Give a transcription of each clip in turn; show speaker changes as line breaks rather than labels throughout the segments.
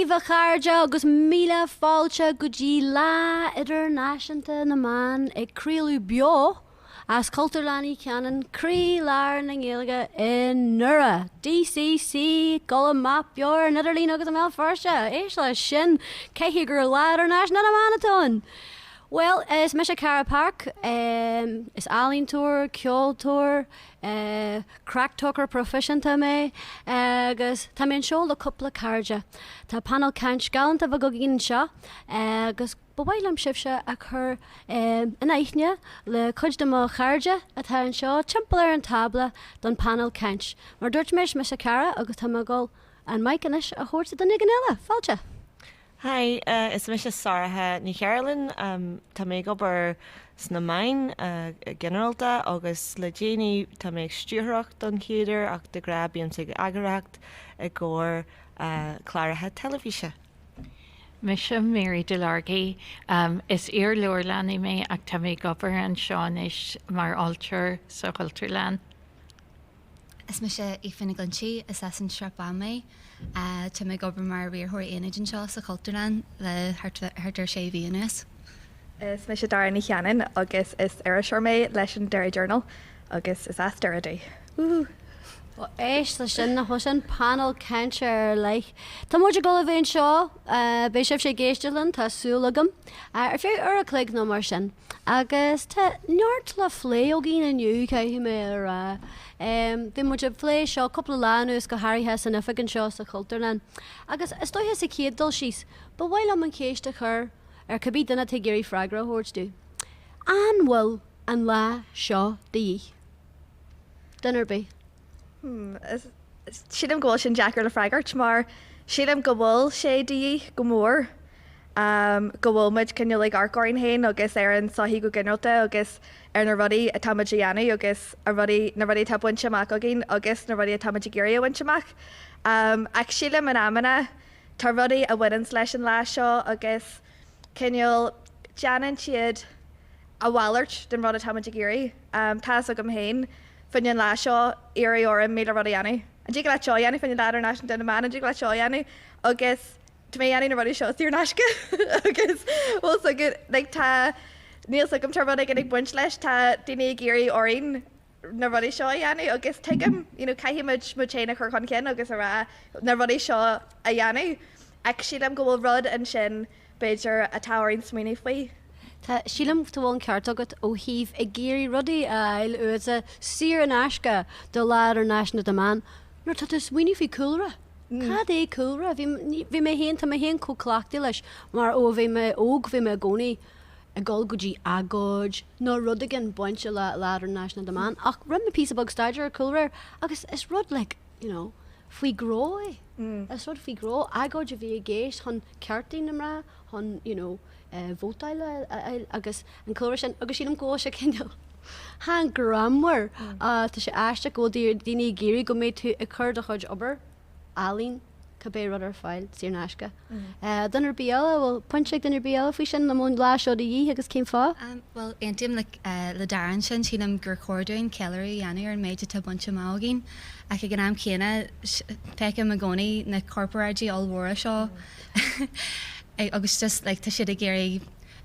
daoibh a chairde agus míle fáilte go dtí Lá Idirnáisiúnta na mBan ag craoladh beo as Cultúrlann Uí Chanáin, croí-lár na Gaeilge i nDoire. DCC, dul amach beo ar an idirlíon agus i mBéal Feirste. Éist leis sin! Caithfidh gur Lá Idirnáisiúnta na mBan atá ann! Bhuel, is mise Cara Park. Is ealaíontóir, ceoltóir, Craic talker proifisiúnta mé agus tá mé anseo le cúpla cairde. Tá panel caint galánta bheag againn anseo agus ba mhaith liom sibhse a chur in aithne le cuid de mo chairde atá anseo timpeall ar an tábla don panel caint. Mar dúirt mé, is mise Cara agus tá mé ag dul an mic anois a thabhairt do duine éigin eile. Fáilte!
Hi, is mise Sarah Ní Chearúil. Tá mé ag obair sna meáin go ginearálta agus le déanaí tá mé ag stiúrthóireacht don chéad uair ach de ghnáth bímse ag eagarthóireacht i gcomhair cláracha teilifíse.
Mise Mary Delargy. Is iar-leabharlannaí mé ach tá mé ag obair anseo anois mar fháilteoir sa Chultúrlann.
Is mise Aoife Nic Loinsigh, is as an Srath Bán mé. Tá mé ag obair mar riarthóir aonaid anseo sa Chultúrlann le thart ar sé mhí anuas.
Is mise Dara Ní Chanainn agus is iriseoir mé leis an Derry Journal agus is as Doire domh. Woohoo!
Ó éist leis sin, nach bhfuil sin panel cainte ar leith. Tá muid ag dul a bheith anseo, beidh sibhse ag éisteacht linn, tá súil agam, ar feadh uair a chloig nó mar sin. Agus tá neart le phlé againn inniu, caithfidh mé a rá. Bhí muid ag plé seo cúpla lá anuas, go háirithe san oifig anseo sa Chultúrlann. Agus is dóiche sa chéad dul síos, ba mhaith liom an cheist a chur ar cibé duine atá ag iarraidh freagra a thabhairt domh. An bhfuil an lá seo de dhíth? Duine ar bith?
Hmm, sílim go bhfuil sin deacair le freagairt mar sílim go bhfuil sé de dhíth go mór, go bhfuil muid cineál ag amharc orainn féin agus ar an tsochaí go ginearálta agus ar na rudaí atá muid a dhéanamh agus a rudaí, na rudaí atá bainte amach againn agus na rudaí atá muid ag iarraidh a bhaint amach. Ach sílim in amanna tá rudaí a bhaineanns leis an lá seo agus cineál déanann siad a mhalairt den rud atá muid ag iarraidh. Tá fhios agam féin fá choinne an lá seo, iarradh orm 1000 rud a dhéanamh. An dtig leat seo a dhéanamh fá choinne Lá Idirnáisiúnta na mBan? An dtig leat seo a dhéanamh? Agus tá mé ag dhéanamh na rudaí seo saor in aisce agus bhfuil 's agat, like tá, níl 's agam, tá rud éigin ag baint leis, tá daoine ag iarraidh orainn na rudaí seo a dhéanamh agus tuigim, you know, caithfidh muid muid féin a chur chun cinn agus a rá na rudaí seo a dhéanamh ach sílim go bhfuil rud ansin b'fhéidir atá orainn smaoineamh faoi.
Tá, sílim go bhfuil an ceart agat ó thaobh ag iarraidh rudaí a fháil uaitse saor in aisce do Lá Idirnáisiúnta na mBan. Nuair atá tú ag smaoineamh faoi cúlra, cad é cúlra? Bhí, bhí mé féin, tá mé féin chomh cleachtaithe leis mar ó a bhí mé óg bhí mé i gcónaí ag dul go dtí agóid nó rud éigin bainte le Lá Idirnáisiúnta na mBan ach rinne mé píosa beag staidéir ar cúlra air agus is rud like, you know, faoi ghnó é. Is rud faoi ghnó, agóid a bhí i gceist chun ceartaí na mná, chun, you know, vótáil a fháil agus an cúlra sin agus sílim go bhfuil sé cineál chan greannmhar. Tá sé aisteach go bhfuil daoine ag iarraidh go mbeidh tú ag cur do chuid obair, ealaín, cibé rud ar fáil saor in aisce. Duine ar bith eile, bhfuil pointe ag duine ar bith eile faoi sin, an bhfuil an lá seo de dhíth agus cén fáth?
Bhuel, aontaím le Dara ansin. Sílim gur chóir dúinn ceiliúradh a dhéanamh ar an méid atá bainte amach againn. Ach ag an am céanna, feicim i gcónaí na corparáidí ollmhóra seo agus just like tá siad ag iarraidh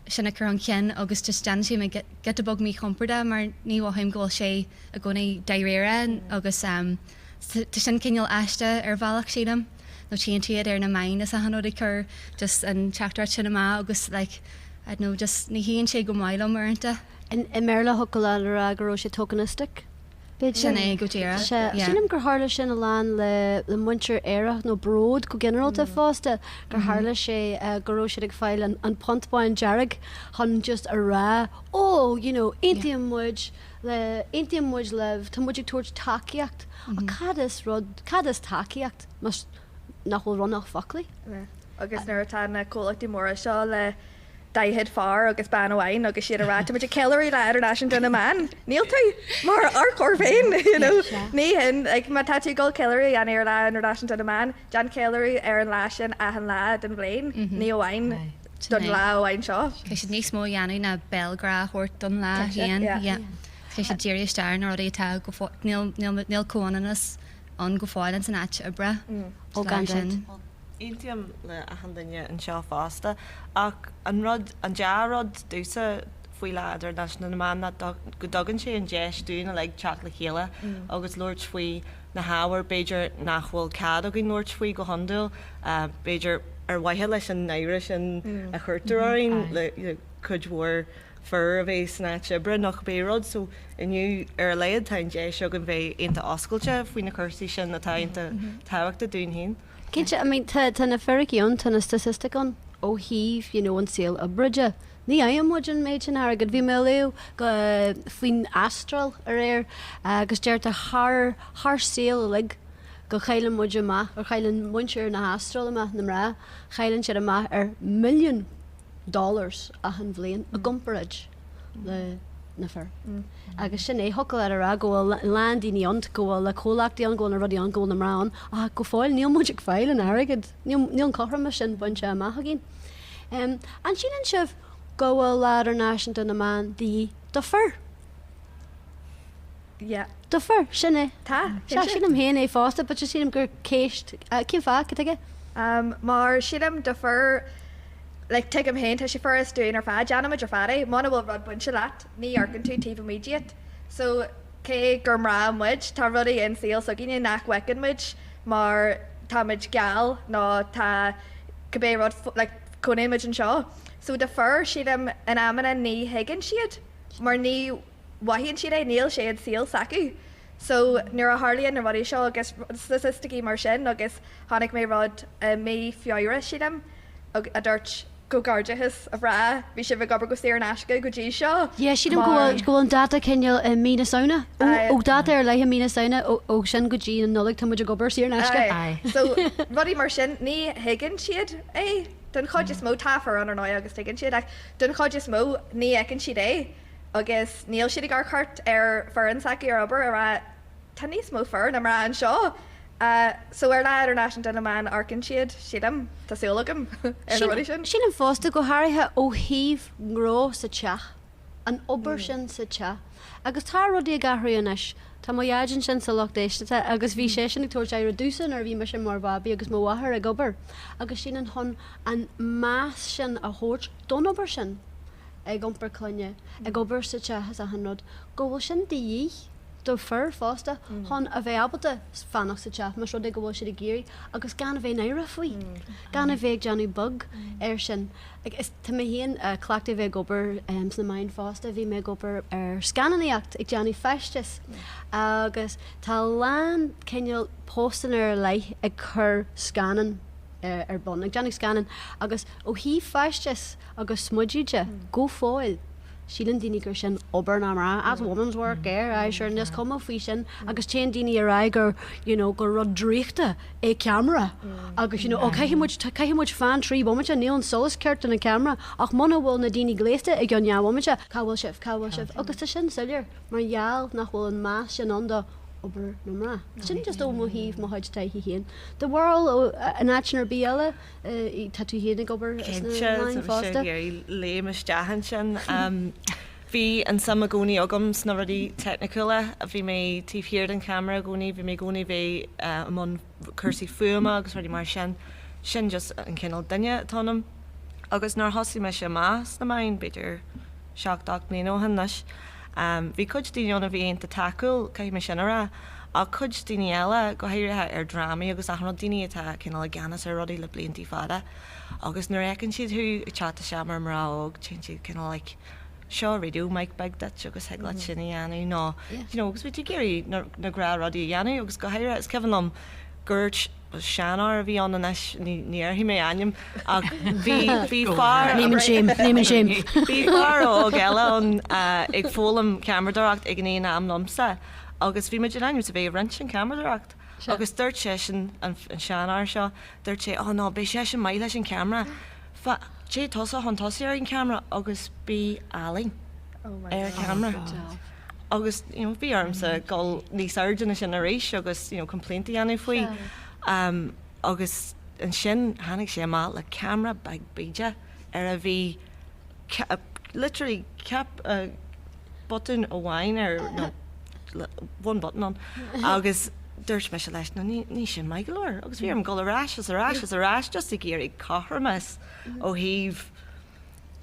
sin a chur chun cinn agus just déanann sé mé giota beag míchompordach mar ní mhothaím go bhfuil sé i gcónaí dáiríre agus tá sin cineál aisteach ar bhealach sílim. Nó tchíonn tú iad ar na meáin is achan rud ag cur just an teachtaireacht sin amach agus like I don't know just ní shuíonn sé go maith liom uaireanta.
I mBéarla thiocfadh leat a rá go raibh sé tokenistic,
b'fhéidir? Sin é go díreach,
Sea, yeah. Sílim gur tharla sin a lán le le muintir aerach nó Bród go ginearálta fosta, gur tharla sé go raibh siad ag fáil an an punt bán dearg chun just a rá oh you know aontaíonn muid le aontaíonn muid libh, tá muid ag tabhairt tacaíocht. Ach cad is rud, cad is tacaíocht más nach bhfuil rud ach foclaí?
Agus nuair atá na comhlachtaí móra seo le 40 fear agus bean amháin agus siad ag rá tá muid ag ceiliúradh Lá Idirnáisiúnta na mBan, níl tú! Mar amharc ort féin, you know. Ní hin, like, má tá tú ag dul ceiliúradh a dhéanamh ar Lá Idirnáisiúnta na mBan, déan ceiliúradh ar an lá sin achan lá den bhliain, ní amháin don lá amháin seo.
Caithfidh siad níos mó a dhéanamh ná béalghrá a thabhairt don lá féin. Caithfidh siad díriú isteach ar na rudaí atá go fóill, níl, níl, níl comhionannas ann go fóill ins an áit oibre.
Ó gan dabht.
Aontaím le achan duine anseo fosta ach an rud, an dea-rud domhsa faoi Lá Idirnáisiúnta na mBan ná go dtugann sé an deis dúinn uilig teacht le chéile agus labhairt faoi na hábhair b'fhéidir nach bhfuil cead againn labhairt faoi go hiondúil, b'fhéidir ar mhaithe leis an náire sin a chuirtear orainn le cuid mhór fir a bheith san áit oibre nó cibé rud. So inniu ar a laghad tá an deis againn bheith iontach oscailte faoi na cúrsaí sin atá iontach tábhachtach dúinn féin.
Cinnte, I mean tá tá na fíricí ann, tá na staitisticí ann ó thaobh you know an saol oibre de. Ní fhaigheann muid an méid sin airgid. Bhí mé ag léamh go faoin Astráil aréir agus deirtear thar thar saol uilig go chailleann muid amach, or chailleann muintir na hAstráile amach, na mná, chailleann siad amach ar milliún dollars achan bhliain i gcomparáid le na fir. Agus sin é, thiocfadh leat a rá go bhfuil a lán daoine ann, go bhfuil na comhlachtaí ann, go bhfuil na rudaí ann, go bhfuil na mná ann, ach go fóill níl muid ag fáil an airgid, níl, níl an cothromas sin bainte amach againn. Um, an síleann sibh go bhfuil Lá Idirnáisiúnta na mBan de dhíth do fir?
Yeah.
Do fir, sin é.
Tá,
Sea,
cinnte.
sílim féin é fosta, but sílim gur ceist, cén fáth, cad tuige?
Um, mar sílim do fir, like, tuigim féin, tá sé furast dúinn ar fad, déanaimid ar fad é, muna bhfuil rud bainte leat, ní amharcann tú taobh amuigh díot. So, cé gur mná muid, tá rudaí in saol s'againne nach bhfeiceann muid mar táimid geal nó tá cibé rud, like, cónaíonn muid anseo. So, do fir, sílim, in amanna ní thuigeann siad mar ní mhothaíonn siad é, níl sé i saol s'acu. So nuair a tharlaíonn na rudaí seo agus staitisticí mar sin agus chonaic mé rud i mí Feabhra, sílim, a dúirt comhghairdeachas a mhná, bhí sibh ag obair go saor in aisce go dtí seo.
Yeah, sílim go bhfuil go bhfuil an dáta cineál i mí na Samhna. Ó dáta ar leith i mí na Samhna, ó sin go dtí an Nollaig tá muid ag obair saor in aisce.
Aye. So rudaí mar sin, ní thuigeann siad é. Don chuid is mó, tá fir ann ar ndóigh agus tuigeann siad ach don chuid is mó ní fheiceann siad é. agus níl siad ag amharc thart ar foireann s'acu ar obair a rá tá níos mó fir ná mná anseo so ar Lá Idirnáisiúnta na mBan amharcann siad, sílim, tá súil agam, ar na rudaí sin.
Sílim fosta, go háirithe ó thaobh gnó sa teach, an obair sin sa teach. Agus tá rudaí ag athrú anois. Tá mo dhaid ansin sa lucht éisteachta agus bhí seisean ag tabhairt aire domhsa nuair a bhí mise mar bhabaí agus mo mháthair ag obair agus sílim chun an meas sin a thabhairt don obair sin. ag iompar clainne, ag obair sa teach is achan rud, go bhfuil sin de dhíth do fir fosta chun a bheith ábalta fanacht sa teach más rud é go bhfuil siad ag iarraidh agus gan a bheith náireach faoi, gan a bheith ag déanamh beag air sin. Is tá mé féin cleachtaithe a bheith ag obair sna meáin fosta, bhí mé ag obair ar scannánaíocht, ag déanamh feisteas agus tá a lán cineál postanna ar leith ag cur scannán ar bun, ag déanamh scannán agus ó thaobh feisteas agus smideadh de, go fóill, síleann daoine gur sin obair na mná, that's woman's work, eh, aye, sure, is cuma faoi sin agus téann daoine ar aghaidh gur, you know, gur rud draíochta é ceamara agus, you know, oh, caithfidh muid, caithfidh muid fan 3 bomaite, níl an solas ceart don an ceamara ach muna bhfuil na daoine gléasta i gceann dhá bhomaite, cá bhfuil sibh, cá bhfuil sibh? Agus tá sin soiléir mar gheall nach bhfuil an meas sin ann do obair na mná. Sin just ó mo thaobh, mo chuid taithí féin. Do bharúil in áiteanna ar bith eile, Tá tú féin ag obair sna
Cinnte, tá
meáin
mise
fosta.
ag iarraidh léim isteach ansin. Bhí an suim i gcónaí agam sna rudaí teicniúla. Bhí mé taobh thiar den cheamara i gcónaí, bhí mé i gcónaí bheith i mbun cúrsaí fuaime agus rudaí mar sin. Sin just an cineál duine atá ionam. Agus nuair a thosaigh mise amach sna meáin, b'fhéidir 7, 8 mbliana ó shin anois, Bhí cuid daoine ann a bhí iontach tacúil, caithfidh mé sin a rá, ach cuid daoine eile, go háirithe ar drámaí agus achan rud, daoine atá cineál i gceannas ar rudaí le bliantaí fada agus nuair a fheiceann siad thú ag teacht isteach mar mná óg, téann siad cineál like seo radio mic beag duit agus thig leat sin a dhéanamh nó you know agus bhí tú ag iarraidh na na gnáthrudaí a dhéanamh agus go háirithe is cuimhin liom gur seanfhear a bhí ann anois, ní déarfaidh mé a ainm, ach bhí, bhí fear,
Name and shame, name and shame.
bhí fear óg eile ann ag foghlaim ceamaradóireacht ag an aon am liomsa agus bhí muid in ainm is a bheith ag roinnt an ceamaradóireacht agus dúirt seisean, an seanfhear seo, dúirt sé, oh no, beidh seisean maith leis an ceamara, téigh tusa chun tosaigh ar an ceamara agus bí álainn ar an cheamara. Agus you know bhí ormsa dul níos airde ná sin arís agus you know complaint a dhéanamh faoi. Agus ansin tháinig sé amach le ceamara beag bídeach ar a bhí literally ceap botún amháin air nó one button on agus. Dúirt mise leis, no ní, níl sin maith go leor. Agus bhí orm dul ar ais is ar ais is ar ais just ag iarraidh cothromas ó thaobh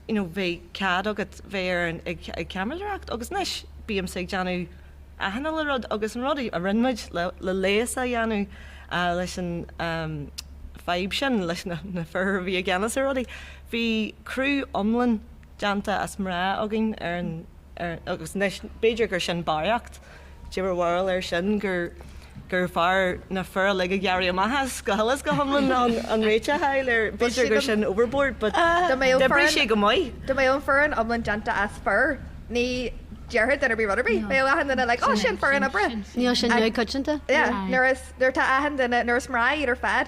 you know bheith cead agat bheith ar an, ag, ag ceamaradóireacht. Agus anois bímse ag déanamh achan uile rud agus an rud a rinne muid le, le leigheas a dhéanamh leis an fadhb sin, leis na, na fir a bhí i gceannas ar rudaí, bhí criú iomlán déanta as mná againn ar an, ar, agus anois b'fhéidir gur sin barraíocht. Cad é bhur bharúil air sin gur gur fearr na fir uilig a ghearradh amach as go huile is go hiomlán an réiteach a fháil air. B'fhéidir gur sin overboard but d'oibrigh sé go maith.
Dá mbeadh an foireann iomlán déanta as fir, ní déarfadh duine ar bith rud ar bith. Bheadh achan duine like, oh sin foireann oibre.
Níl sin neamhchoitianta.
Yeah, nuair is nuair atá achan duine, nuair is mná iad ar fad,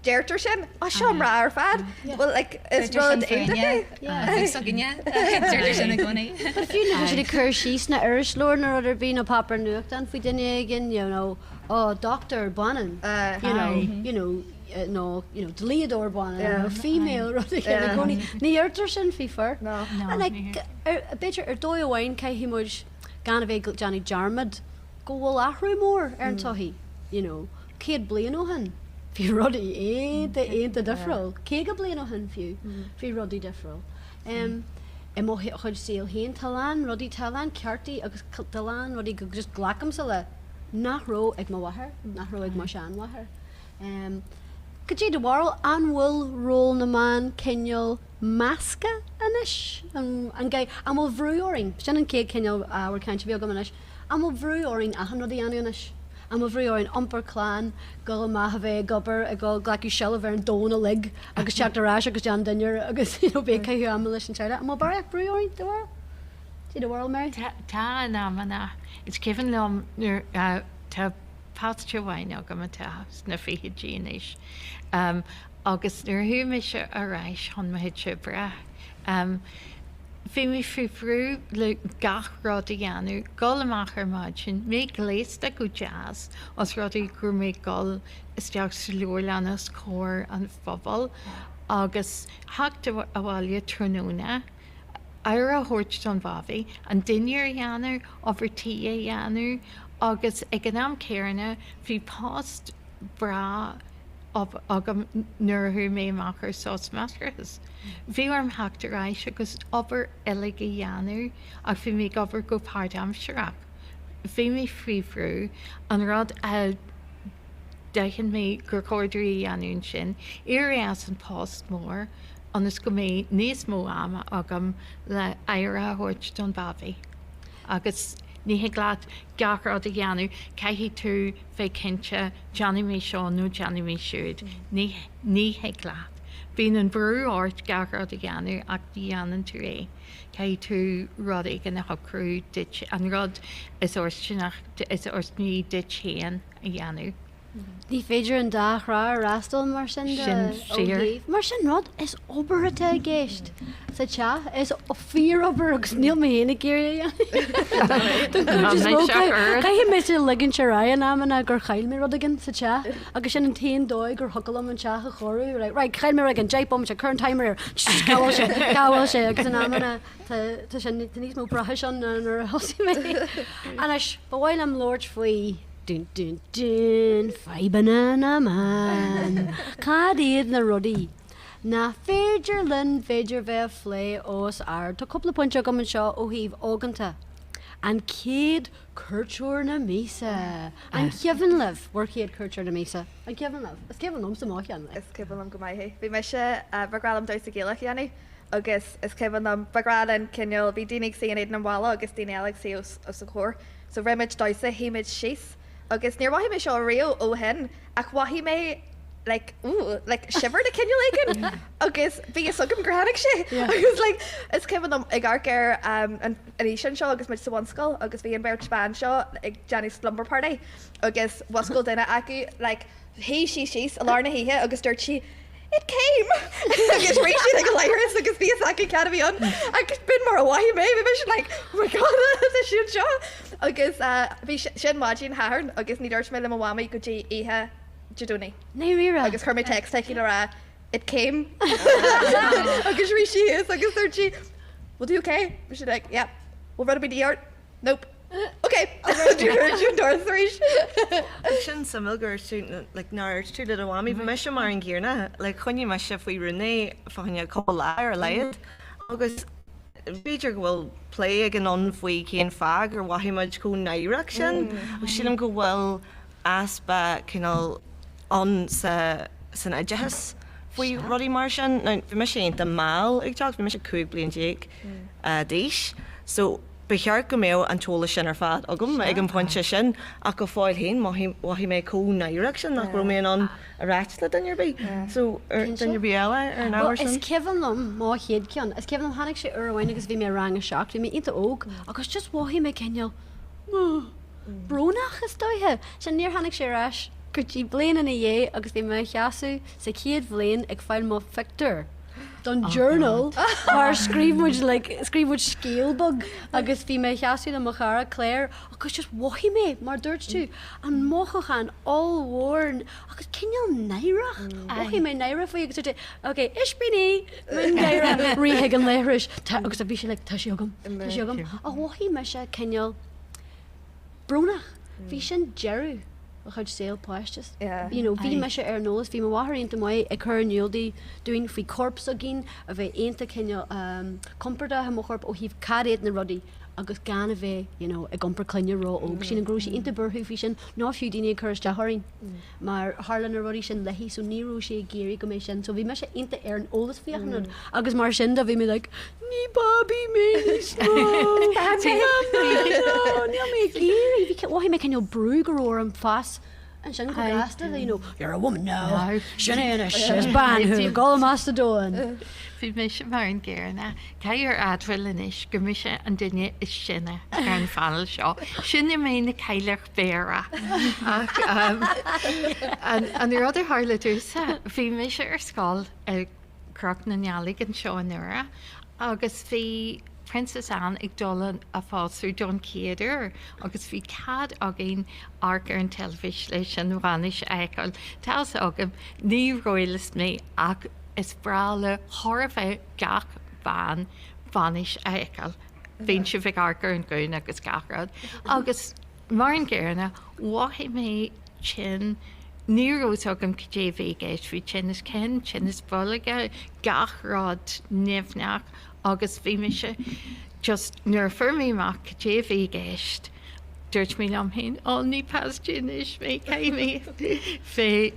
Deirtear sin, Á, seo mná ar fad. Well, like, is rud iontach é.
Deirtear sin i gcónaí.
But fiú nuair atá siad ag cur síos sna iriseoir nó rud ar bith nó páipéar nuachtáin faoi duine éigin, you know, oh, doctor baineann, you know, you know, nó, you know, dlíodóir baineann, nó female rud éigin i gcónaí. Ní dheirtear sin faoi fir. And like, b'fhéidir ar dóigh amháin caithfidh muid gan a bheith ag déanamh dearmad go bhfuil athrú mór ar an tsochaí, you know. 100 bliain ó shin, bhí rudaí iontach, iontach difriúil. 50 bliain ó shin fiú, bhí rudaí difriúil. I mo chuid saoil féin, tá a lán rudaí, tá a lán ceartaí agus tá a lán rudaí go just glacaimse le nach raibh ag mo mháthair, nach raibh ag mo sheanmháthair. Cad é do bharúil, an bhfuil ról na mban cineál measctha anois? An bhfuil brú orainn? Sin an chéad chineál ábhar cainte a bhí agam anois. An bhfuil brú orainn achan rud a dhéanamh anois? An bhfuil brú orainn iompar clann, dul amach a bheith ag obair, ag dul glacadh seilbh ar an domhan uilig agus teacht ar ais agus déanamh dinnéar agus you know bheith ag caitheamh ama leis an teaghlach? An bhfuil barraíocht brú orainn, do bharúil? Cad é do bharúil, Mary?
Tá, tá in amanna. Is cuimhin liom nuair, tá páiste amháin agam atá sna fichidí anois agus nuair a chuaigh mise ar ais chun mo chuid oibre, Bhí mé faoi bhrú le gach rud a dhéanamh, dul amach ar maidin, mé gléasta go deas os rud é go raibh mé ag dul isteach sa leabharlann os comhair an phobail agus theacht abhaile tráthnóna, aire a thabhairt don bhabaí, an dinnéar a dhéanamh, obair tí a dhéanamh agus ag an am céanna bhí post breá agam nuair a chuaigh mé amach ar sos máithreachais. Bhí orm theacht ar ais agus obair uilig a dhéanamh ach bhí mé ag obair go páirtaimsearach. Bhí mé faoi bhrú. An rud a d'aithin mé gur chóir domh a dhéanamh ansin, éirí as an post mór ionas go mbeidh níos mó ama agam le aire a thabhairt don bhabaí. Agus ní thig leat gach rud a dhéanamh, caithfidh tú bheith cinnte, déanfaidh mé seo nó déanfaidh mé siúd. Ní, ní thig leat. Bíonn an brú ort gach rud a dhéanamh ach ní dhéanann tú é. Caithfidh tú rud éigin a shocrú duit, an rud is oiriúnach, is oiriúnaí duit féin a dhéanamh.
Ní féidir an dá thrá a fhreastal mar sin de
Sin
ó
fíor.
thaobh. Mar sin rud, is obair atá i gceist sa teach, is fíorobair agus níl mé féin ag iarraidh é a dhéanamh. Don chuid is mó, caithfidh mise ligint ar aghaidh in amanna gur chaill mé rud éigin sa teach agus sin an t-aon dóigh gur thiocfadh liom an teach a chóiriú. Like, right, chaill mé rud éigin, 10 bomaite, cuir an timer air, cá bhfuil sé, cá bhfuil sé agus in amanna tá tá sé tá níos mó próisis ann ná nuair a thosaigh mé. Anois, ba mhaith liom labhairt faoi Dún dún dún, fadhbanna na mban. Cad iad na rudaí nach féidir linn b'fhéidir bheith a phlé os ard? Tá cúpla pointe agam anseo ó thaobh óganta. An chéad cuairteoir na míosa. An cuimhin libh bhur chéad cuairteoir na míosa? An cuimhin libh? Is cuimhin liomsa mo cheann.
Is cuimhin liom go maith é. Bhí mise, ba ghnách liom damhsa Gaelach a dhéanamh agus is cuimhin liom, ba ghnách linn cineál, bhí daoine ag suí in éadan an bhalla agus daoine eile ag suí os os a chomhair. So rinne muid damhsa, shuigh muid síos agus níor mhothaigh mé seo riamh ó shin ach mhothaigh mé like ooh like shiver de cineál éigin agus bhí fhios agam gur tháinig sé agus like is cuimhin liom ag amharc ar um, an an fhíseán seo agus muid sa bhunscoil agus bhí an bheirt bhean seo ag déanamh slumber party agus mhuscail duine acu like Shuigh sí síos i lár na hoíche agus dúirt sí, It came! Agus rith siad ag an leithreas agus bhí fhios acu cad a bhí ann agus b'in mar a mhothaigh mé, bhí mise like, oh my god, tá sí anseo! Agus bhí sin maidin Shathairn agus ní dúirt mé le mo mhamaí go dtí oíche Dé Domhnaigh.
Dáiríre?
Agus chuir mé text chuici le rá, It came! Agus rith sí thíos agus dúirt sí, Will do okay? Bhí sí like, yeah. Bhfuil rud ar bith de dhíth ort? Nope. Ok, dúirt an doras arís.
Sin suimiúil gur dúirt tú like nár dhúirt tú le do mhamaí, bhí mise mar an gcéanna, like choinnigh mise faoi rún é fá choinne cúpla lá ar a laghad agus b'fhéidir go bhfuil plé againn ann faoi cén fáth gur mhothaigh muid chomh náireach sin agus sílim go bhfuil easpa cineál ann sa san oideachas faoi rudaí mar sin. Now bhí mise iontach mall ag teacht, bhí mise 15 bliain d'aois so Ba cheart go mbeadh an t-eolas sin ar fad agam ag an bpointe sin ach go fóill féin mhothaigh mé chomh náireach sin nach raibh mé in ann a ráit le duine ar bith, so ar duine ar bith eile ar an ábhar sin.
Is cuimhin liom mo chéad ceann, is cuimhin liom tháinig sé uair amháin agus bhí mé i rang a 7, bhí mé iontach óg agus just mhothaigh mé cineál brónach is dóiche. Sin níor tháinig sé ar ais go dtí bliain ina dhiaidh agus bhí mé i mo sheasamh sa chéad bhliain ag fáil mo phictiúr. don journal mar scríobh muid like scríobh muid scéal beag agus bhí mé ag seasamh le mo chara Claire agus just mhothaigh mé mar dúirt tú an mothúchán ollmhór agus cineál náireach mhothaigh mé náire faoi agus dúirt sé ok ispíní miongháire rith chuig an leithreas tá agus bhí sé like tá sé agam tá sé agam ach mhothaigh mise cineál brónach. Bhí sin deireadh mo chuid saol páiste. You know, bhí mise ar an eolas, bhí mo mháthair iontach maith ag cur in iúl di dúinn faoi corp s'againn, a bheith iontach cineál compordach i mo chorp ó thaobh cad iad na rudaí agus gan a bheith, you know, ag iompar clainne ró-óg. Sílim go raibh sí iontach buartha faoi sin, nó fiú daoine ag cur isteach orainn. mar tharla na rudaí sin léi so ní raibh sí ag iarraidh go mbeadh sin so bhí mise iontach ar an eolas faoi achan rud agus mar sin de bhí mé like ní babaí mé níos mó no níl mé ag iarraidh bhí mhothaigh mé cineál brú go raibh orm fás ansin go gasta you know you're a woman now sin é anois is bean thú gabh amach sa domhan.
Bhí mise mar an gcéanna. Caithfear a admháil anois gur mise an duine is sine ar an phainéal seo. Sinne mé na cailleach Bhéara. Ach an rud a tharla domhsa, bhí mise ar scoil i gCnoc na nEallaigh anseo i nDoire agus bhí Princess Anne ag dul a phósadh don chéad uair agus bhí cead againn amharc ar an teilifís leis an bhainis a fheiceáil. Tá fhios agam, ní royalist mé ach is breá le chóir a bheith gach bean bainis a fheiceáil. Bíonn sibh ag amharc ar an gúna agus gach rud. Agus mar an gcéanna, mhothaigh mé tinn, ní raibh fhios agam cad é a bhí i gceist, bhí tinneas cinn, tinneas boilge, gach rud nimhneach agus bhí mise just, nuair a fuair mé amach cad é a bhí i gceist, dúirt mé liom féin, ó ní páiste anois mé, caithfidh mé bheith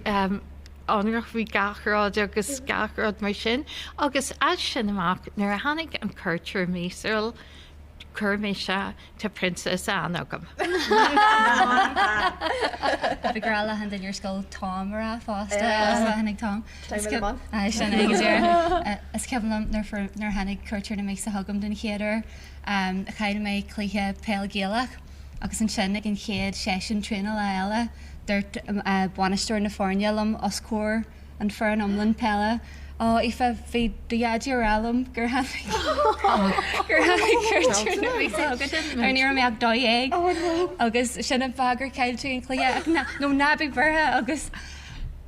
ionraic faoi gach rud agus gach rud mar sin. Agus as sin amach, nuair a tháinig an cuairteoir míosúil, chuir mise Tá Princess Anne agam.
Ba ghnách le achan duine ar scoil Tom a rá fosta agus tháinig Tom. Sin é go díreach. Is cuimhin liom nuair a tháinig cuairteoir na míosa chugam den chéad uair, chaill mé cluiche peil Gaelach agus ansin ag an chéad seisiún traenála eile, Dúirt bainisteoir na foirne liom os comhair an foireann iomlán peile, Ó, Aoife, bhí do dhaidí ag rá liom gur tháinig gur tháinig cuairteoir na míosa chugat nuair ní raibh mé ach 12 agus sin an fáth gur chaill tú an cluiche ach ná nó ná bí buartha agus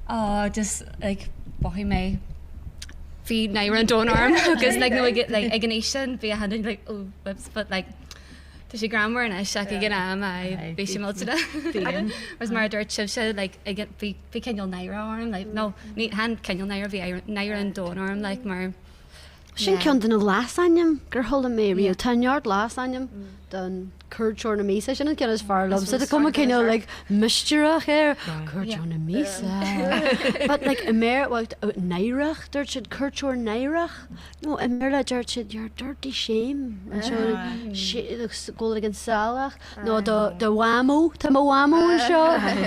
ó just like mhothaigh mé bhí náire an domhain orm agus like nó ag like ag an aois sin bhí achan duine like oh whoops but like Tá sé greannmhar anois ach ag an am aye bhí sé millteanach. Agus mar a dúirt sibhse like ag an bhí bhí cineál náire orm like no ní han cineál náire bhí náire an domhain orm like mar
Sin ceann de na leasainm gur chuala mé riamh. Tá neart leasainm don cuairteoir na míosa. Sin an ceann is fearr liomsa. Tá cuma cineál like mistéireach air. Cuairteoir na míosa. But like i mBéarla well náireach dúirt siad cuairteoir náireach. No, i mBéarla deir siad your dirty shame anseo go bhfuil ag an salach nó do do mhamó tá mo mhamó anseo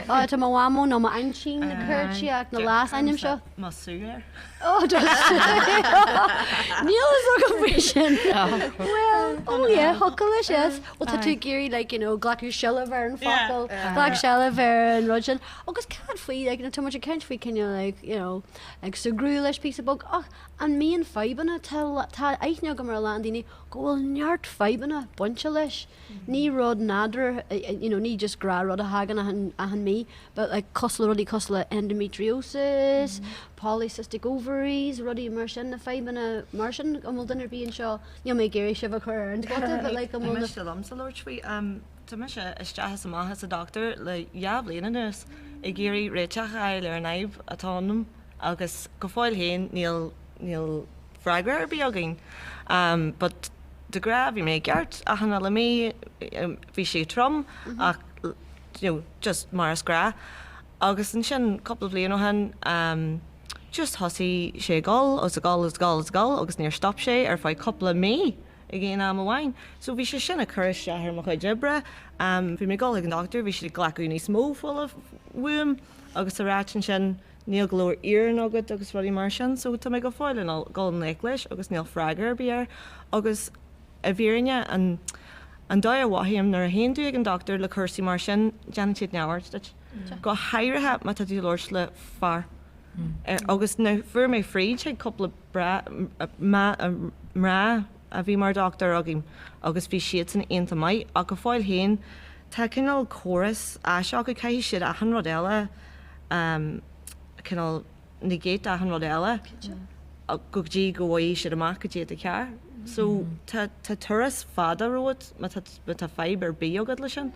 á tá mo mhamó nó m'aintín ag cuartaíocht na leasainm seo.
Mo sugar.
Ó do Níl a fhios agam faoi sin. Well, oh yeah, thiocfadh leis yes. Well tá tú ag iarraidh like you know glacadh seilbh ar an focal, glac seilbh ar an rud sin. Agus cad faoi like you know tá muid ag caint faoi cineál like you know ag súgradh leis píosa beag ach An mbíonn fadhbanna? Tá aithne agam ar a lán daoine go bhfuil neart fadhbanna bainte leis. Ní rud nádúrtha, you know, ní just gnáthrud a thagann achan, achan mí, but like cosúil le rudaí cosúil le endometriosis, polycystic ovaries, rudaí mar sin, na fadhbanna mar sin. An bhfuil duine ar bith anseo, níl mé ag iarraidh sibh a chur ar an spota, but like an bhfuil na.
Miste liomsa labhairt faoi. Tá mise isteach is amach as an dochtúir le dhá bhliain anuas ag iarraidh réiteach a fháil ar an fhadhb atá ionam agus go fóill féin níl níl freagra ar bith againn. But de ghnáth bhí mé i gceart achan uile mí, bhí sé trom ach you know just mar is gnáth. Agus ansin cúpla bliain ó shin just thosaigh sé ag dul agus ag dul agus ag dul agus ag dul agus níor stop sé ar feadh cúpla mí. ag aon am amháin. So bhí sé sin ag cur isteach ar mo chuid oibre. Bhí mé ag dul chuig an dochtúir, bhí siad ag glacadh níos mó fola uaim agus a ráit ansin níl go leor iarainn agat agus rudaí mar sin. So tá mé go fóill ag dul i ngleic leis agus níl freagra ar bith air. Agus i bhfírinne an an dóigh a mhothaím nuair a théann tú ag an dochtúir le cúrsaí mar sin, déanann siad neamhaird duit. Go háirithe má tá tú ag labhairt le fear. Agus now fuair mé fríd chuig cúpla mná a bhí mar dochtúir againn agus bhí siadsan iontach maith ach go fóill féin tá cineál córas aisteach acu, caithfidh siad achan rud eile cineál negate achan rud eile go dtí go bhfaighidh siad amach cad é atá cearr. So tá turas fada romhat má tá fadhb ar bith agat leis sin.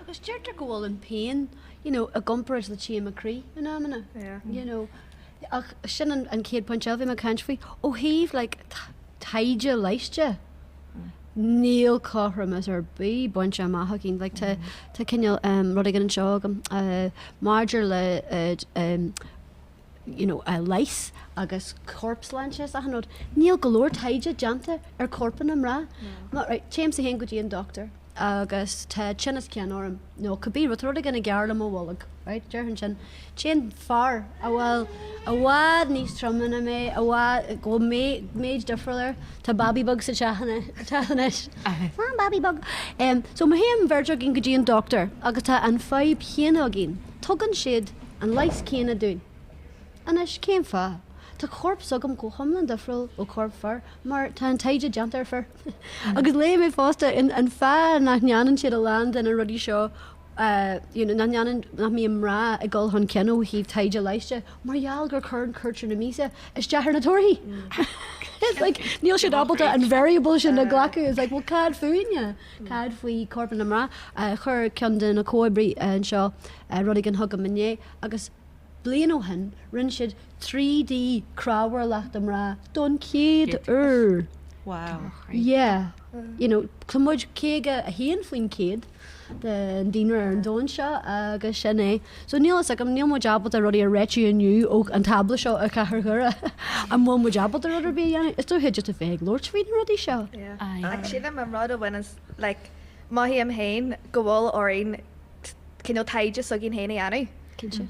Agus deirtear go bhfuil an pian, you know, i gcomparáid le taom croí in amanna, you know. Ach sin an an chéad pointe eile a bhí mé ag caint faoi. Ó thaobh like taighde leighis de, níl cothromas ar bith bainte amach againn. Like tá tá cineál um rud éigin anseo agam uh maidir le uh um you know leigheas agus corpshláinte is achan rud. Níl go leor taighde déanta ar corpanna mná. No. Right, téimse féin go dtí an dochtúir agus tá tinneas cinn orm nó cibé rud, tá rud éigin i gcearr le mo bholg, right, déarfainn sin. Téann fear a bhfuil i bhfad níos troime ná mé, i bhfad, go bhfuil méid difriúil air, tá baby bug sa teach anois. Tá baby bug. So má théann an bheirt againn go dtí an dochtúir agus tá an fadhb chéanna againn, tugann siad an leigheas céanna dúinn. Anois, cén fáth? Tá corp s'agam chomh hiomlán difriúil ó chorp fir, mar tá an taighde déanta ar fir. Agus léigh mé fosta an fáth nach ndéanann siad a lán de na rudaí seo, you know, nach ndéanann, nach mbíonn mná ag dul chun cinn ó thaobh taighde leighis de, mar gheall gur cuireann cuairteoir na míosa isteach ar na torthaí. It's like, níl siad ábalta an variable sin a ghlacadh. It's like, well, cad fúinne? Cad faoi corpanna mná? Chuir ceann de na comhoibrithe anseo rud éigin chugam inné agus bliain ó shin rinne siad 3D cnámharlach de mná don chéad uair.
Wow.
Yeah. You know, tá muid 51% den daonra ar an domhan seo agus sin é. So níl fhios agam, níl muid ábalta rudaí a réitiú inniu ó an tábla seo i gCathair Dhoire. An bhfuil muid ábalta rud ar bith a dhéanamh? Is dóiche just a bheith ag labhairt faoi na rudaí seo.
Ach sílim an rud a bhaineann like mothaím féin go bhfuil orainn cineál taighde s'againn féin a dhéanamh.
Cinnte.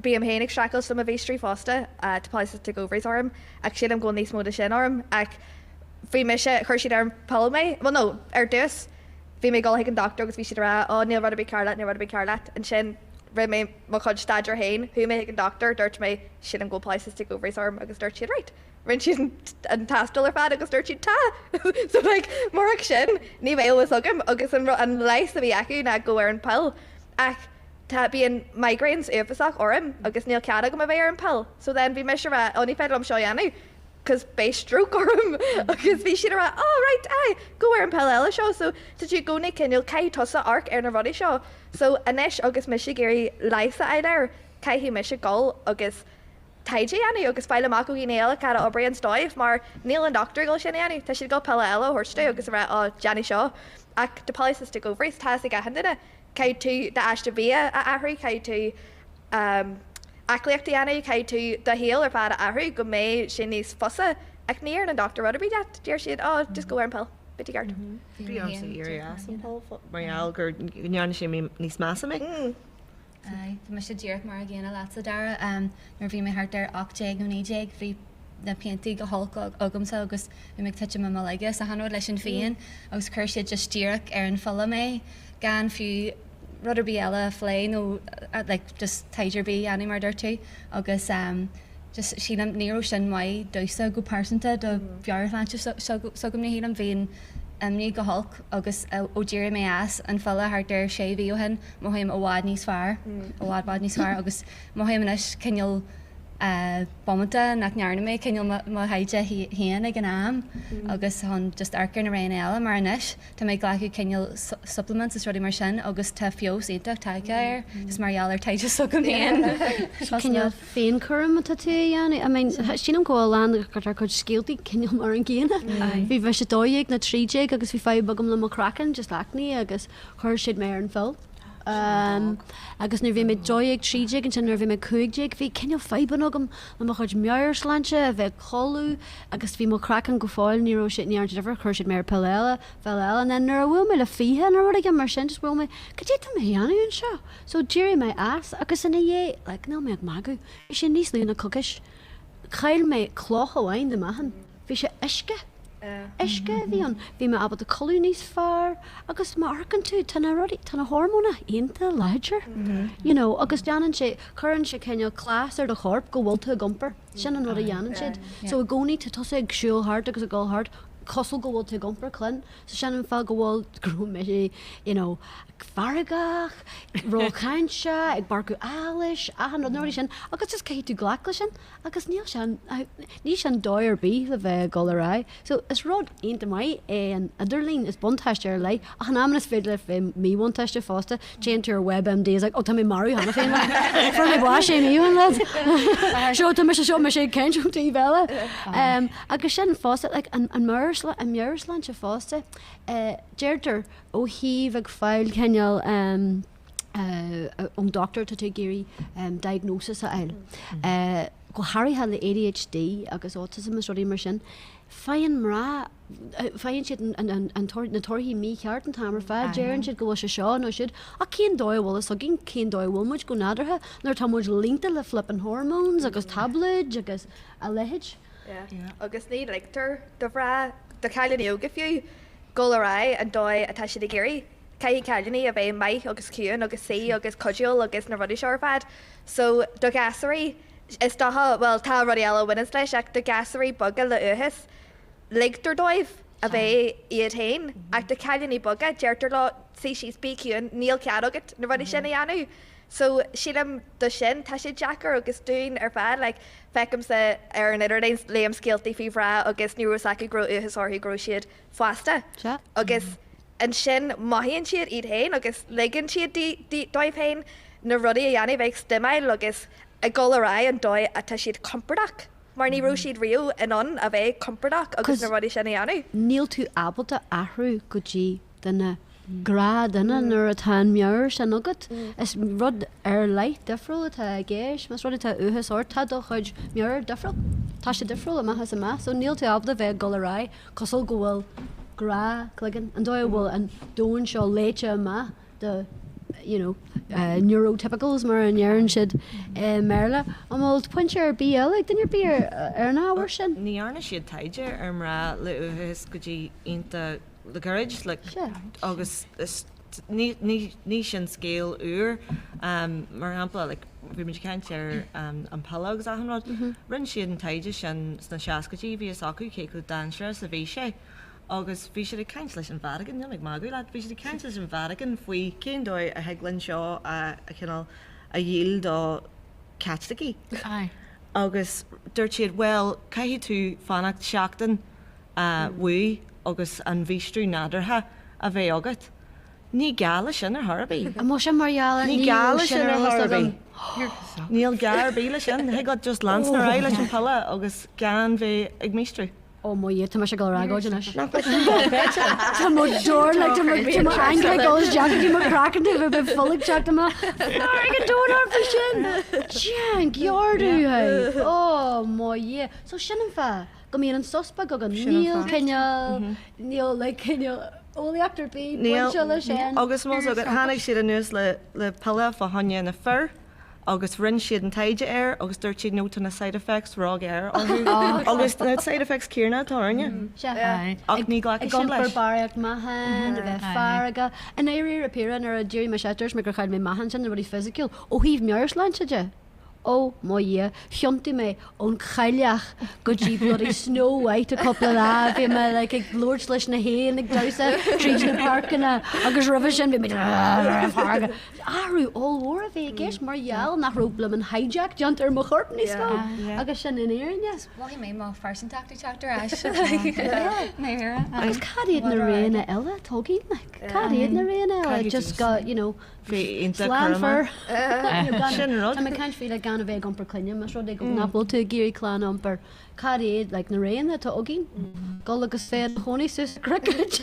Bím féin ag streachailt le mo mhíostraí fosta, tá polycystic ovaries orm ach sílim go bhfuil níos mó de sin orm ach bhí mise, chuir siad ar an pill mé, well no, ar dtús bhí mé ag dul chuig an dochtúir agus bhí siad ag rá oh níl rud ar bith cearr leat, níl rud ar bith cearr leat. Ansin rinne mé mo chuid staidéir féin, chuaigh mé chuig an dochtúir, dúirt mé sílim go bhfuil polycystic ovaries orm agus dúirt siad right. Rinne siad an tástáil ar fad agus dúirt siad tá! So like murach sin ní bheadh a fhios agam agus an an leigheas a bhí acu ná gabh ar an pill. Ach tá bíonn migraines uafásach orm agus níl cead agam a bheith ar an pill. So then bhí mise ag rá oh ní féidir liom seo a dhéanamh cos beidh stroke orm agus bhí siad ag rá oh right aye gabh ar an pill eile seo. So tá tú i gcónaí cineál caithfidh tusa amharc ar na rudaí seo. So anois agus mise ag iarraidh leigheas a fháil air caithfidh mise dul agus taighde a dhéanamh agus fáil amach ó dhaoine eile cad a oibríonn dóibh mar níl an dochtúir ag dul sin a dhéanamh, tá siad ag dul piolla eile a thabhairt domh agus a rá oh déanfaidh seo. Ach do polycystic ovaries, tá fhios ag achan duine, caithfidh tú d'aiste bia a athrú, caithfidh tú aclaíocht a dhéanamh, caithfidh tú do shaol ar fad a athrú go mbeidh sé níos fusa ach ní deireann an dochtúir rud ar bith leat, deir siad oh just go ar an pill, beidh tú ceart.
Bhí ormsa éirí as an pill mar gheall go ndearna sé níos measa mé.
Aye, bhí mise díreach mar a gcéanna leatsa, Dara. Nuair a bhí mé thart ar 18 nó 19, bhí na piantaí go holc agamsa agus bhí mé ag titim i mo laige is achan rud leis an phian agus chuir siad just díreach ar an phiolla mé gan fiú rud ar bith eile a phlé nó like just taighde ar bith a dhéanamh mar a dúirt tú agus just sílim ní raibh sin maith domhsa go pearsanta do mheabhairshláinte s'agamne shílim bhí an imní go holc agus ó d'éirigh mé as an phiolla thart ar sé mhí ó shin mothaím i bhfad níos fearr, i bhfad bhfad níos fearr agus mothaím anois cineál. Bomaite nach ndearna mé cineál mo thaighde féin ag an am agus chun just amharc ar na roghanna eile mar anois tá mé ag glacadh cineál supplements is rudaí mar sin agus tá feabhas iontach tagtha air just mar gheall ar taighde s'agam féin.
Cineál féinchúram atá tú a dhéanamh. I mean, sílim go bhfuil a lán dár gcuid scéaltaí cineál mar an gcéanna. Bhí mise 12 nó 13 agus bhí fadhb agam le mo chraiceann, just acne agus chuir siad mé ar an pholl. Agus nuair a bhí mé 12, 13, ansin nuair a bhí mé 15, bhí cineál fadhbanna agam le mo chuid meabhairshláinte, a bheith ag codladh agus bhí mo chraiceann go fóill, ní raibh sé, ní dhearna sé difear, chuir siad mé ar pill eile, pill eile, and then nuair a bhuail mé le 20 nó rud éigin mar sin, just bhuail mé, cad é tá mé a dhéanamh anseo? So d'éirigh mé as agus ina dhiaidh, like, níl mé ag magadh, bhí sé níos lú ná coicís, chaill mé cloch amháin de meáchan. Bhí sé uisce. Uisce a bhí ann. Bhí mé ábalta codladh níos fearr agus má amharcann tú, tá na rudaí, tá na hormóin iontach láidir, you know, agus déanann sé, cuireann sé cineál cleas ar do chorp go bhfuil tú ag iompar. Sin an rud a dhéanann siad. So i gcónaí tá tusa ag siúl thart agus ag dul thart cosúil go bhfuil tú ag iompar clainn. So sin an fáth go bhfuil, go raibh mise, you know, feargach, róchainteach, ag bárcadh allais, achan rud, na rudaí sin agus just caithfidh tú glacadh leis sin. Agus níl sin, níl sin dóigh ar bith le bheith ag dul ar aghaidh. So is rud iontach maith é an idirlíon, is buntáiste ar leith, ach in amanna is féidir leis bheith míbhuntáiste fosta. Téann tú ar WebMD is like, oh tá mé marbh cheana féin, like, fuair mé bás sé mí ó shin lads. Seo tá mise, seo mise ag caint ón taobh eile. Agus sin fosta, like an an meabhairshláinte fosta, deirtear ó thaobh ag fáil cineál, ón dochtúir tá tú ag iarraidh diagnosis a fháil. Go háirithe le ADHD agus autism is rudaí mar sin, faigheann mná, faigheann siad na torthaí mícheart an t-am ar fad, deireann siad go bhfuil sé seo nó siúd, ach cén dóigh a bhfuil fhios againn cén dóigh a bhfuil muid go nádúrtha nuair atá muid líonta le flippin hormones agus tablaid agus a leithéid.
Agus ní ligtear do mhná, do chailíní óga fiú, dul ar aghaidh an dóigh atá siad ag iarraidh. Caithfidh cailíní a bheith maith agus ciúin agus suí agus cuidiúil agus na rudaí seo ar fad. So, do ghasúraí, is dócha, bhuel, tá rudaí eile a bhaineanns leis ach do ghasúraí beaga le uathachas, ligtear dóibh a bheith iad féin ach do chailíní beaga, deirtear leo, suigh síos, bí ciúin, níl cead agat na rudaí sin a dhéanamh. So, sílim do sin, tá sé deacair agus dúinn ar fad, like, feicimse ar an idirlíon, léim scéaltaí faoi mhná agus ní raibh fhios acu go raibh uathachas orthu go raibh siad fásta agus ansin mothaíonn siad iad féin agus ligeann siad dóibh féin na rudaí a dhéanamh, bheith ag stimeáil agus ag dul ar aghaidh an dóigh atá siad compordach mar ní raibh siad riamh in ann a bheith compordach agus na rudaí sin a dhéanamh.
Níl tú ábalta athrú go dtí duine gnáthdhuine nuair atá an meabhair sin agat. Is rud ar leith difriúil atá i gceist. Más rud é tá uathachas ort, tá do chuid meabhair difriúil. Tá sé difriúil amach is amach. So níl tú ábalta bheith ag dul ar aghaidh cosúil go bhfuil gnáthchloigeann, an dóigh a bhfuil an domhan seo léite amach do you know, neurotypicals mar a ndeireann siad i mBéarla. An bhfuil pointe ar bith eile ag duine ar bith ar an ábhar sin?
Ní dhearna siad taighde ar mhná le uathachas go dtí iontach le gairid like agus is ní ní ní sin scéal úr. Mar shampla like bhí muid ag caint ar an piolla agus achan rud. Rinne siad an taighde sin sna seascaidí, bhí fhios acu cé chomh dainséarach is a bhí sé. Agus bhí siad ag caint leis an Vatican, níl mé ag magadh leat, bhí siad ag caint leis an Vatican faoi cén dóigh a thig linn seo a chineál a dhíol do Chaitlicigh. Agus dúirt siad, bhuel, caithfidh tú fanacht seachtain uaidh agus an mhíostrú nádúrtha a bheith agat. Ní gá leis sin ar chor ar bith.
An bhfuil sin mar gheall ar
Ní gá leis sin ar chor ar bith. Níl gá ar bith leis sin. Thig leat just leanstan ar aghaidh leis an piolla agus gan bheith ag míostrú.
Ó mo Dhia, tá mise ag dul ar agóid anois. Nach bhfuil sin dochreidte? Tá mo dor, like, tá mo, tá mo anger ag dul isteach go dtí mo chraiceann taobh a bheith fuil ag teacht amach. Fearg an domhain orm faoi sin! Déan ceardú, hey! Ó mo Dhia. So sin an fáth go mbíonn an sos beag againn. Níl cineál, níl like cineál eolaíocht ar bith bainte leis sin.
Agus más agat, tháinig siad anuas le le piolla fá choinne na fir agus rinne siad an taighde air agus dúirt siad no tá na side effects róghéar orthu agus na side effects céanna atá orainne.
Sea.
Ach ní ghlacfaidh
siad leis. Ag iompar barraíocht meáchain, a bheith feargach. I ndáiríre píre nuair a d'éirigh mise, dúirt mé gur chaill mé meáchan sin, na rudaí fisiciúil, ó thaobh meabhairshláinte de. Ó, mo Dhia, thiontaigh mé ón chailleach go dtí bloody Snow White i cúpla lá, bhí mé like ag labhairt leis na héin ag damhsa tríd na páirceanna agus roimhe sin bhí mé like Athrú ollmhór a bhí i gceist mar gheall nach raibh bloomin' hijack déanta ar mo chorp níos mó agus sin an fhírinne.
Mhothaigh mé mo phearsantacht ag teacht ar ais.
Agus cad iad na roghanna eile atá againn like? Cad iad na roghanna eile? Just go, you know,
Bhí iontach Slán
cúramach. Sin an rud. Tá mé ag caint faoi like gan a bheith ag iompar clainne, más rud é go nach bhfuil tú ag iarraidh clann a iompar, cad iad like na roghanna atá againn? Dul agus bheith i do chónaí suas sa gcnoc.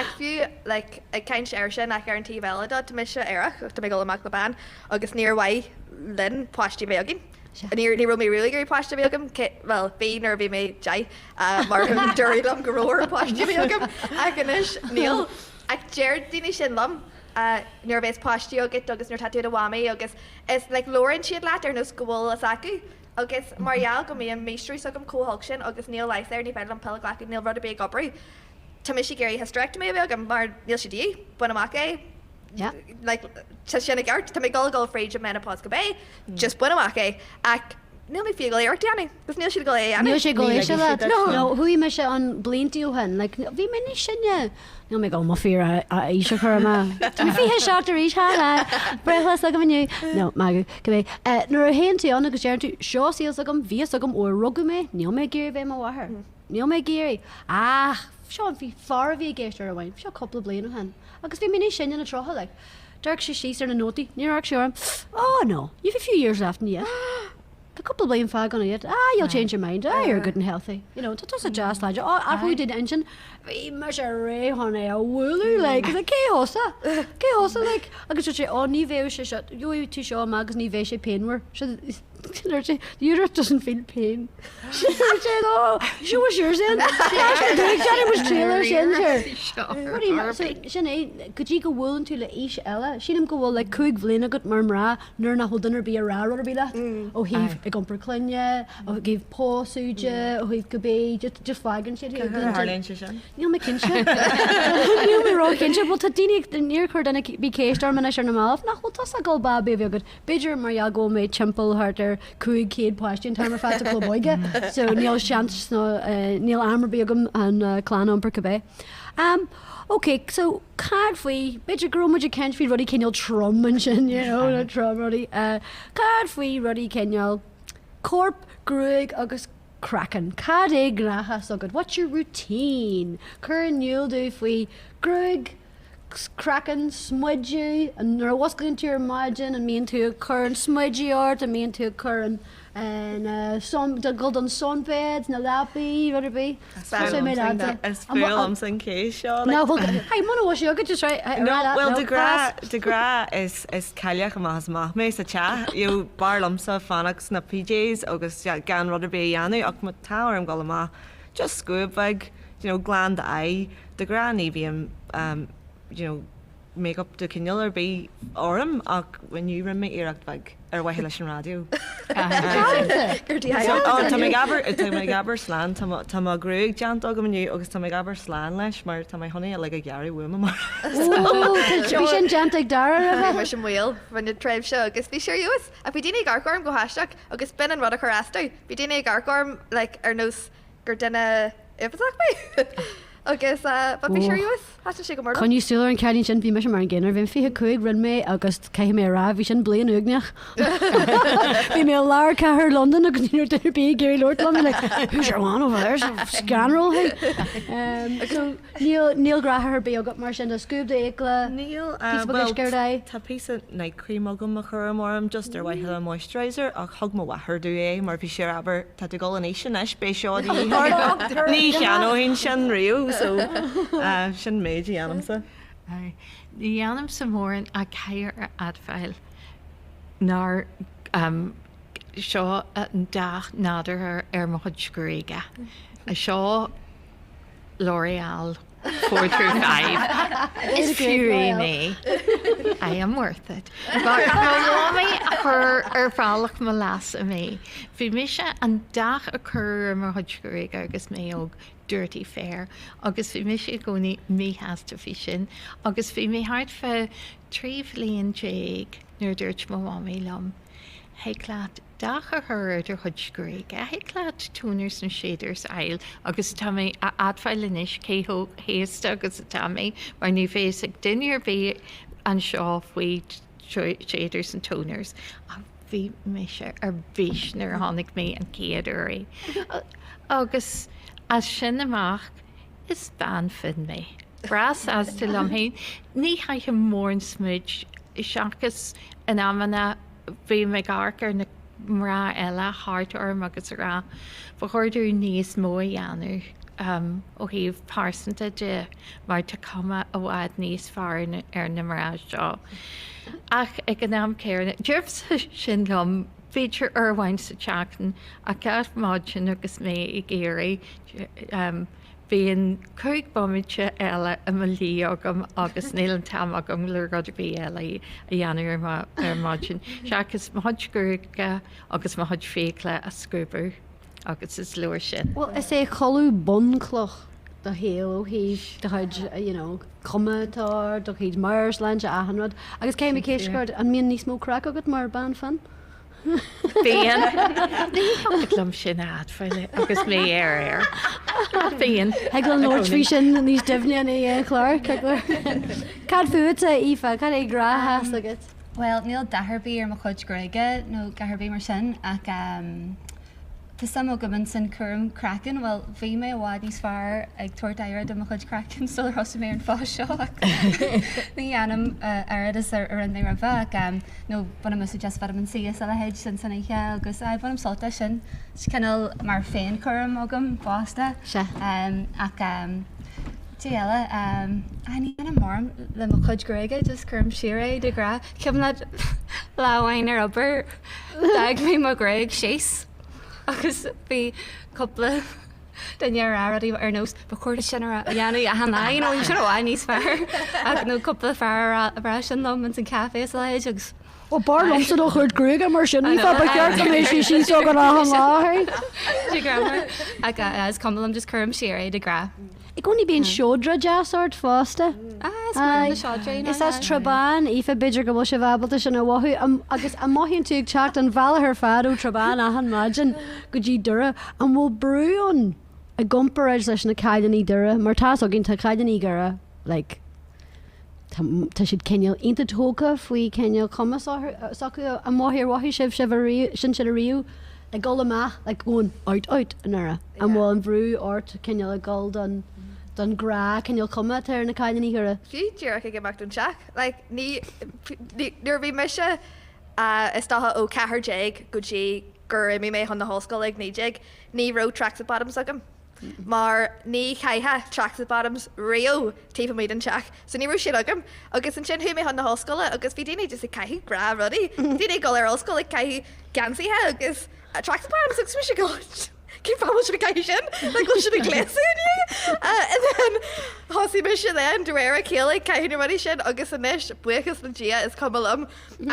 Ach fiú like ag caint air sin ach ar an taobh eile de, tá mise aerach, tá mé ag dul amach le bean agus níor mhaith linn páistí a bheith againn. Ní ní raibh mé riamh ag iarraidh páiste a bheith agam, cé, bhuel, bhí nuair a bhí mé 10 mar dúradh liom go raibh orm páistí a bheith agam ach anois níl. Ach deir daoine sin liom nuair a bheas páistí agat agus nuair atá tú i do mhamaí agus is like labhraíonn siad leat ar nós go bhfuil fhios acu agus mar gheall go mbíonn míostrus agam chomh holc sin agus níl leigheas air, ní féidir liom pill a ghlacadh, níl rud ar bith ag obair, tá mise ag iarraidh hysterectomy a bheith agam mar níl sé de dhíth, bain amach é, like tá sin i gceart, tá mé ag dul a dhul fríd an menopause cibé, just bain amach é ach níl mé fiú ag dul iarracht a dhéanamh agus níl siad ag dul é a dhéanamh.
Níl sé ag dul
Ní
éisteacht
ligfidh
leat.
siad duit.
No, chuaigh mise ann bliantaí ó shin, like bhí mé níos sine, níl mé ag dul mo fíor aois a chur amach. Tá mé 27 arís, ha ha, breithlá s'agam inniu. No, magadh, cibé. Nuair a théann tú ann agus deireann tú, seo saol s'agam, bhí fhios agam ó a rugadh mé, níl mé ag iarraidh bheith i mo mháthair. Níl mé ag iarraidh. Ach, seo, bhí fear a bhí i gceist uair amháin, seo cúpla bliain ó shin, agus bhí mé níos sine ná 30, like. D'amharc sé síos ar na nótaí, níor amharc sé orm, Oh no, you've a few years left in you yet. Tá cúpla bliain fágtha ionat yet. Ah, you'll change your mind. Ah, you're good and healthy. You know, tá tusa deas láidir. Oh, athrú d'intinn. Bhí mise réidh chun é a bhualadh, like, like, cé thusa? Cé thusa, like? Agus dúirt sé, oh, ní bheadh sé seo, gheobhaidh tú seo amach agus ní bheidh sé pianmhar. Dúirt sé, the uterus doesn't feel pain. Dúirt sé, oh, sure was yours then. Johnny was trailer sin, sure. So, sin é, go dtí go bhfuileann tú le aois eile, sílim go bhfuil like 5 bhliain agat mar mná nuair nach bhfuil duine ar bith ag rá rud ar bith leat ó thaobh ag iompar clainne, ó thaobh pósadh de, ó thaobh cibé, just just fágann siad
thú. Cén tharlaíonn sé sin?
Níl mé cinnte. Níl mé ró-chinnte. Bhuel tá daoine, níor chuir duine ar bith ceist orm anois ar na mallaibh, nach bhfuil tusa ag dul babaí a bheith agat? B'fhéidir mar gheall go bhfuil mé timpeall thart ar 500 páistí an t-am ar fad sa chlub óige so níl seans nó níl am ar bith agam an clann a iompar cibé. Um, ok, so cad faoi, b'fhéidir go raibh muid ag caint faoi rudaí cineál trom ansin, you know, na trom rudaí. Uh, cad faoi rudaí cineál corp, gruaig agus craiceann? Cad é gnáthamh s'agat? What's your routine? Cuir in iúl domh faoi gruaig, craiceann, smideadh, nuair a mhusclaíonn tú ar maidin, an mbíonn tú ag cur an smideadh ort, an mbíonn tú ag cur an, an sun, ag dul don sunbed, na leapaí, rud ar bith.
Is fuath liomsa, is fuath liomsa an cheist seo.
No, well, hey, muna bhfuil sé agat, just right,
No, well, de ghnáth, de ghnáth is, is cailleach amach is amach mé sa teach. You know, b'fhearr liomsa fanacht sna PJs agus gan rud ar bith a dhéanamh ach má tá orm dul amach, just scuab bheag, you know, glan d'aghaidh. De ghnáth ní bhíonn you know makeup de chineál ar bith orm ach inniu rinne mé iarracht bheag ar mhaithe leis an raidió. Tá mé ag abair tá mé ag abair slán tá mo tá mo ghruaig déanta agam inniu agus tá mé ag abair slán leis mar tá mé chun é uilig a ghearradh uaim amárach.
Bhí sin déanta ag Dara roimhe.
Bhí mise i mbaol rinne tréimhse agus bhí sé ar fheabhas ach bhí daoine ag amharc orm go haisteach agus b'in an rud a chuir as domh. Bhí daoine ag amharc orm like ar nós gur duine uafásach mé agus but bhí sé ar fheabhas, thaitin sé go mór liom.
Coinnigh súil ar an chailín sin, bhí mise mar an gcéanna, bhí mé 25 rinne mé agus caithfidh mé a rá, bhí sin bliain uaigneach. Bhí mé i lár cathair Londain agus ní raibh duine ar bith ag iarraidh labhairt liom, like who's your man over there, scanrúil thú. So níl, níl gnáthamh ar bith agat mar sin, do scuab d'fhiacla,
Níl,
píosa beag
bhuel
uisce ar d'aghaidh.
tá píosa night cream agam a chuirim orm just ar mhaithe le moisturiser ach thug mo mháthair domh é mar bhí sí ar abair Tá tú ag dul in aois anois, beidh seo de dhíth ort. Ní cheannóinn sin riamh, so sin méid a dhéanaimse.
Ní dhéanaimse mórán ach caithfidh a admháil nár seo an dath nádúrtha ar mo chuid gruaige. Seo L'Oreal 425. Is fiú é mé. I am worth it. But mo mhamaí a chuir ar bhealach mo leasa mé. Bhí mise an dath a cuireadh ar mo chuid gruaige agus mé óg, dirty fair, agus bhí mise i gcónaí míshásta faoi sin. Agus bhí mé thart fá 13 bhliain nuair a dúirt mo mhamaí liom. Thig leat dath a chur ar do chuid gruaige, thig leat toners nó shaders a fháil agus tá mé a admháil anois cé chomh haosta agus atá mé mar ní bheas ag duine ar bith anseo faoi shaders and toners ach bhí mise ar bís nuair a chonaic mé an chéad uair é. Agus as sin amach is bean fhionn mé. Breá sásta liom féin. Ní chaithim mórán smúid seachas in amanna bím ag amharc ar na mná eile thart orm agus ag rá ba chóir dúinn níos mó a dhéanamh ó thaobh pearsanta de mar tá cuma i bhfad níos fearr ar na mná seo. Ach ag an am céanna, deirimse sin liom b'fhéidir uair amháin sa tseachtain ach gach maidin agus mé ag éirí Bíonn 5 bomaite eile i mo luí agam agus níl an t-am agam le rud ar bith eile a dhéanamh ar maidin seachas mo chuid gruaige agus mo chuid fiacla a scuabadh agus is leor sin.
Bhuel, is é codladh bunchloch do shaol ó thaobh do chuid, you know, cuma atá ort, do chuid meabhairshláinte, achan rud. Agus cé mé ceist ort, an mbíonn níos mó craic agat mar bean fionn?
Bíonn. Ní thiocfadh liom sin a admháil agus mé ar aer. Bíonn.
Thig linn labhairt faoi sin níos doimhne i ndiaidh an chláir. Cad fútsa, Aoife? Cad é gnáthsheas agat?
Bhuel, níl dath ar bith ar mo chuid gruaige nó dath ar bith mar sin ach tá suim agam ins an cúram craicinn. Bhuel, bhí mé i bhfad níos fearr ag tabhairt aire do mo chuid craicinn sular thosaigh mé ar an phost seo ach ní dhéanaim oiread is a rinne mé roimhe ach nó bainim úsáid as Vitamin C is a leithéid sin san oíche agus aye bainim sult as sin. Is cineál mar féinchúram agam fosta.
Sea.
Ach cad é eile? Aye ní dhéanaim mórán le mo chuid gruaige just cuirim siar é de ghnáth. Cuimhin leat lá amháin ar obair d'fhág mé mo ghruaig síos agus bhí cúpla duine ag rá rudaí ar nós ba chóir duit sin a dhéanamh achan lá, you know, sin i bhfad níos fearr ach nó cúpla fear a rá sin liom ins an café is a leithéid agus
Ó b'fhearr liomsa do chuid gruaige mar sin Aoife, ba cheart go mbeadh sí síos agat achan lá, hey?
Sé greannmhar ach is cuma liom just cuirim siar é de ghnáth.
I gcónaí bíonn seodra deas ort fosta.
Ah, is maith liom na seodraí.
Is as Trá Bhán, Aoife, b'fhéidir go bhfuil sibh ábalta sin a mhothú. Agus an mothaíonn tú ag teacht an bhealach ar fad ó Trá Bhán achan maidin go dtí Doire, an bhfuil brú ann i gcomparáid leis na cailíní Doire? Mar tá's againn, tá cailíní Dhoire, like, tá, tá siad cineál iontach tógtha faoi cineál cuma s'acu. An mhothaigh, ar mhothaigh sibh sibh ariamh, sin sin ariamh ag dul amach, like going out out i nDoire? An bhfuil an bhrú ort cineál ag dul don, don ghnáth cineál cuma atá ar na cailíní Dhoire?
Fiú díreach ag imeacht ón teach, like ní, ní, nuair a bhí mise is dócha ó 14 go dtí gur imigh mé chun na hollscoile ag 19, ní raibh tracksuit bottoms agam. mar ní chaithfeá tracksuit bottoms riamh taobh amuigh den teach so ní raibh siad agam agus ansin chuaigh mé chun na hollscoile agus bhí daoine just ag caitheamh gnáthrudaí, daoine ag dul ar ollscoil ag caitheamh geansaithe agus tracksuit bottoms agus mise ag dul cén fáth bhfuil siad ag caitheamh sin? Like bhfuil siad ag gléasadh inniu? And then thosaigh mise then de réir a chéile ag caitheamh na rudaí sin agus anois buíochas le Dia is cuma liom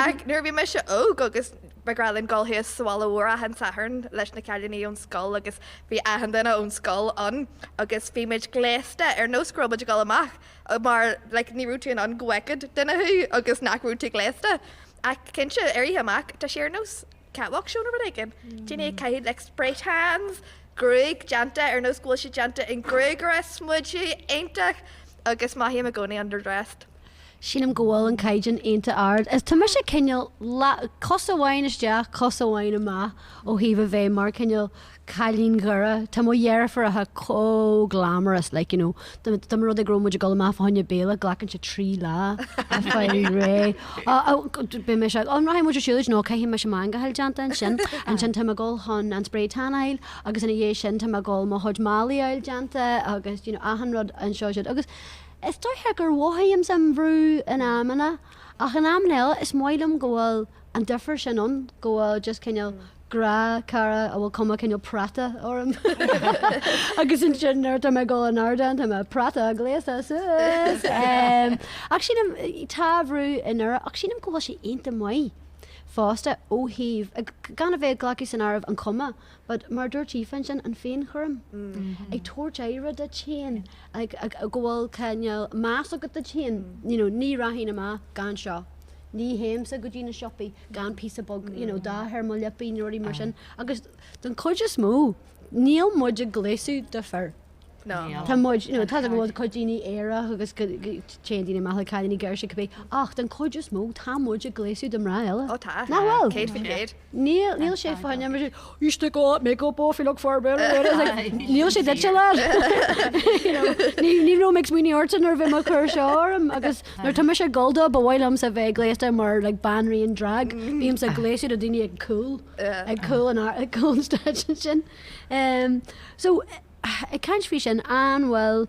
ach nuair a bhí mise óg agus Ba ghnách linn dul thuas sa bhaile mhór achan Satharn leis na cailíní ón scoil agus bhí achan duine ón scoil ann agus bhí muid gléasta ar nós go raibh muid ag dul amach mar like ní raibh tú in ann go bhfeicfeadh duine thú agus nach raibh tú gléasta. Ach cinnte, éirithe amach, tá sé ar nós catwalk show nó rud éigin. Daoine ag caitheamh like spray tans, gruaig déanta ar nós go bhfuil sé déanta in gruagaire, smideadh iontach agus mothaím i gcónaí underdressed.
Sílim go bhfuil an caighdeán iontach ard. Is tá mise cineál cos amháin isteach, cos amháin amach ó thaobh a bheith mar cineál cailín Dhoire. Tá mo dheirfiúracha chomh glamorous, like, you know, dá mba rud é go raibh muid ag dul amach fá choinne béile, glacann sé 3 lá a fáil réidh. Beidh mise, an rachaidh muid ar siúlóid? No, caithfidh mise m'eangach a fháil déanta ansin. Ansin tá mé ag dul chun an spray tan a fháil agus ina dhiaidh sin tá mé ag dul mo chuid malaí a fháil déanta agus, you know, achan rud anseo siúd. Agus Is dóiche gur mhothaímse an bhrú in amanna, ach in amanna eile is maith liom go bhfuil an difear sin ann, go bhfuil just cineál gnáthchara a bhfuil cuma cineál práta orm agus ansin nuair atá mé ag dul in ardán tá mé práta gléasta suas. Ach sílim, tá brú i nDoire ach sílim go bhfuil sé iontach maith fosta ó thaobh, gan a bheith ag glacadh san áireamh an chuma, but mar a dúirt Aoife ansin, an féinchúram, ag tabhairt aire duit féin. go bhfuil cineál meas agat duit féin, you know, ní rachainn amach gan seo. Ní théimse go dtí na siopaí gan píosa beag, you know, dath ar mo liopaí nó rudaí mar sin. Agus don chuid is mó, níl muid ag gléasadh do fir.
No.
Tá muid, you know, tá a fhios agam go bhfuil cuid daoine aerach agus go téann daoine amach le cailíní girse cibé, ach den chuid is mó tá muid ag gléasadh do mná eile.
Ó tá.
Nach bhfuil?
100%.
Níl, níl sé fá choinne mar sin, you stick all that makeup off, you look far better than it. Like, níl sé duitse lad. You know, ní, ní raibh mé ag smaoineamh ortsa nuair a bhí mé ag cur seo orm agus nuair tá mise ag gul dó ba mhaith liomsa bheith gléasta mar like banríon drag. Bímse ag gléasadh do daoine ag cúl, ag cúl an, ag cúl an stáitse ansin. Um, so, Ag caint faoi sin, an bhfuil,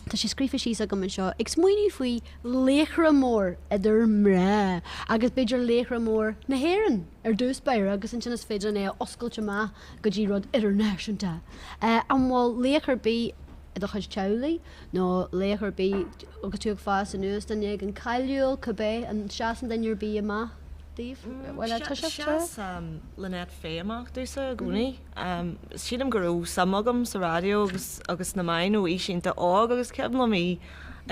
tá sé scríofa síos agam anseo, ag smaoineamh faoi laochra mór idir mná agus b'fhéidir laochra mór na hÉireann ar dtús báire agus ansin is féidir linn é a oscailt amach go dtí rud idirnáisiúnta. An bhfuil laoch ar bith i do chuid teaghlaigh nó laoch ar bith agus tú ag fás anuas, duine éigin cáiliúil, cibé, an seasann duine ar bith amach daoibh? Bhuel, toiseacht seo?
Sheas Lynette Fay amach domhsa i gcónaí. Sílim go raibh suim agam sa raidió agus agus sna meáin ó aois iontach óg agus cuimhin liom í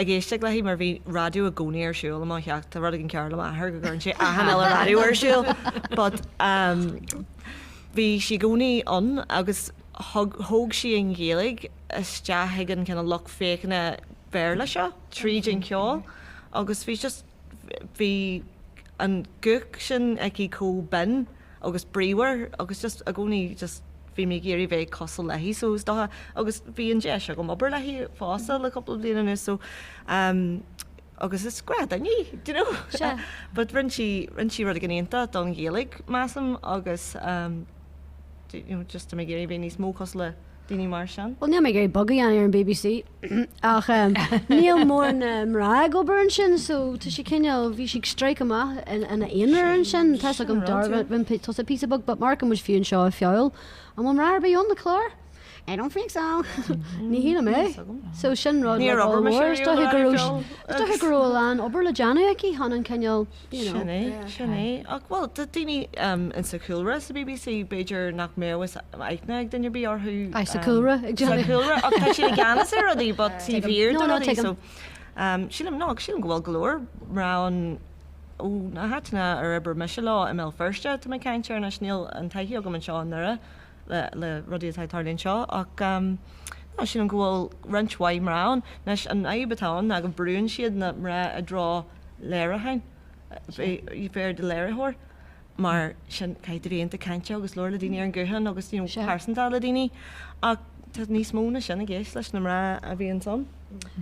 ag éisteacht léi mar bhí raidió i gcónaí ar siúl i mo theach. Tá rud éigin cearr le m'athair go gcuireann sé achan uile raidió ar siúl but bhí sí i gcónaí ann agus thug thóg sí an Ghaeilge isteach chuig an cineál lucht féachana Béarla seo tríd an cheol agus bhí just bhí an guth sin aici chomh binn agus bríomhar agus just i gcónaí just bhí mé ag iarraidh bheith cosúil léi so is dócha agus bhí an deis agam obair léi fosta le cúpla bliain anuas so um, agus is gnáthdhuine í, do you know?
Sea.
But rinne sí rinne sí rud éigin iontach don Ghaeilge measaim agus um, you know, just tá mé ag iarraidh bheith níos mó cosúil le daoine mar sin.
Bhuel, níl mé ag iarraidh bogadh a dhéanamh ar an BBC ach níl mórán mná ag obair ansin so tá sé cineál, bhí sí ag strike amach ina aonar ansin. Tá 'fhios agam rinne tusa píosa beag but amharcann muid fiú anseo i Feabhal. An bhfuil mná ar bith ann na cláir? I don't think so. Ní shílim é. So sin rud
Níor obair mise
ollmhór. Is
riamh
dócha
le
go
Raidió
raibh
Feabhal.
is dócha go raibh a lán obair le déanamh aici chun an cineál you know.
Sin é, sin é. Ach bhuel, tá daoine insa chúlra sa BBC, b'fhéidir nach mbeadh aithne ag duine ar bith orthu.
Aye, sa chúlra ag
Sa
déanamh.
chúlra, ach tá siad i gceannas ar rudaí, but taobh thiar
No,
de
no,
rudaí,
tuigim.
so sílim, no, sílim go bhfuil go leor mná ann ó na háiteanna ar oibir mise leo i mBéal Feirste, tá mé ag caint air anois, níl an taithí agam anseo i nDoire le, le rudaí atá ag tarlú anseo ach no, sílim go bhfuil roinnt mhaith mná ann. Anois, an fhadhb atá ann ná go brúnn siad na mná i dtreo léiriúcháin, bheith ar do léiritheoir mar sin caithfidh tú bheith iontach cainte agus labhair le daoine ar an guthán agus you know pearsanta le daoine ach tá níos mó ná sin i gceist leis na mná a bhíonn ann.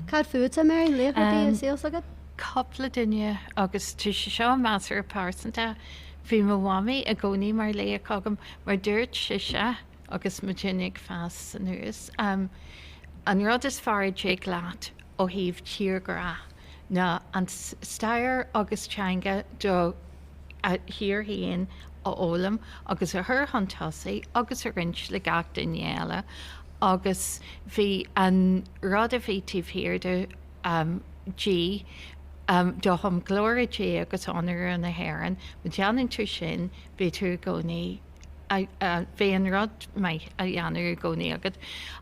Cad fútsa, Mary, laoch ar bith i saol s'agat?
Cúpla duine agus tá sé seo measartha pearsanta, bhí mo mhamaí i gcónaí mar laoch agam mar dúirt sise agus muidinne ag fás anuas, an rud is fearr a dtig leat ó thaobh tírghrá ná an stair agus teanga do thír féin a fhoghlaim agus a chur chun tosaigh agus a roinnt le gach duine eile agus bhí an rud a bhí taobh thiar de di do chum glóire Dé agus onóra na hÉireann, má dhéanann tú sin beidh tú i gcónaí beidh an rud maith á dhéanamh i gcónaí agat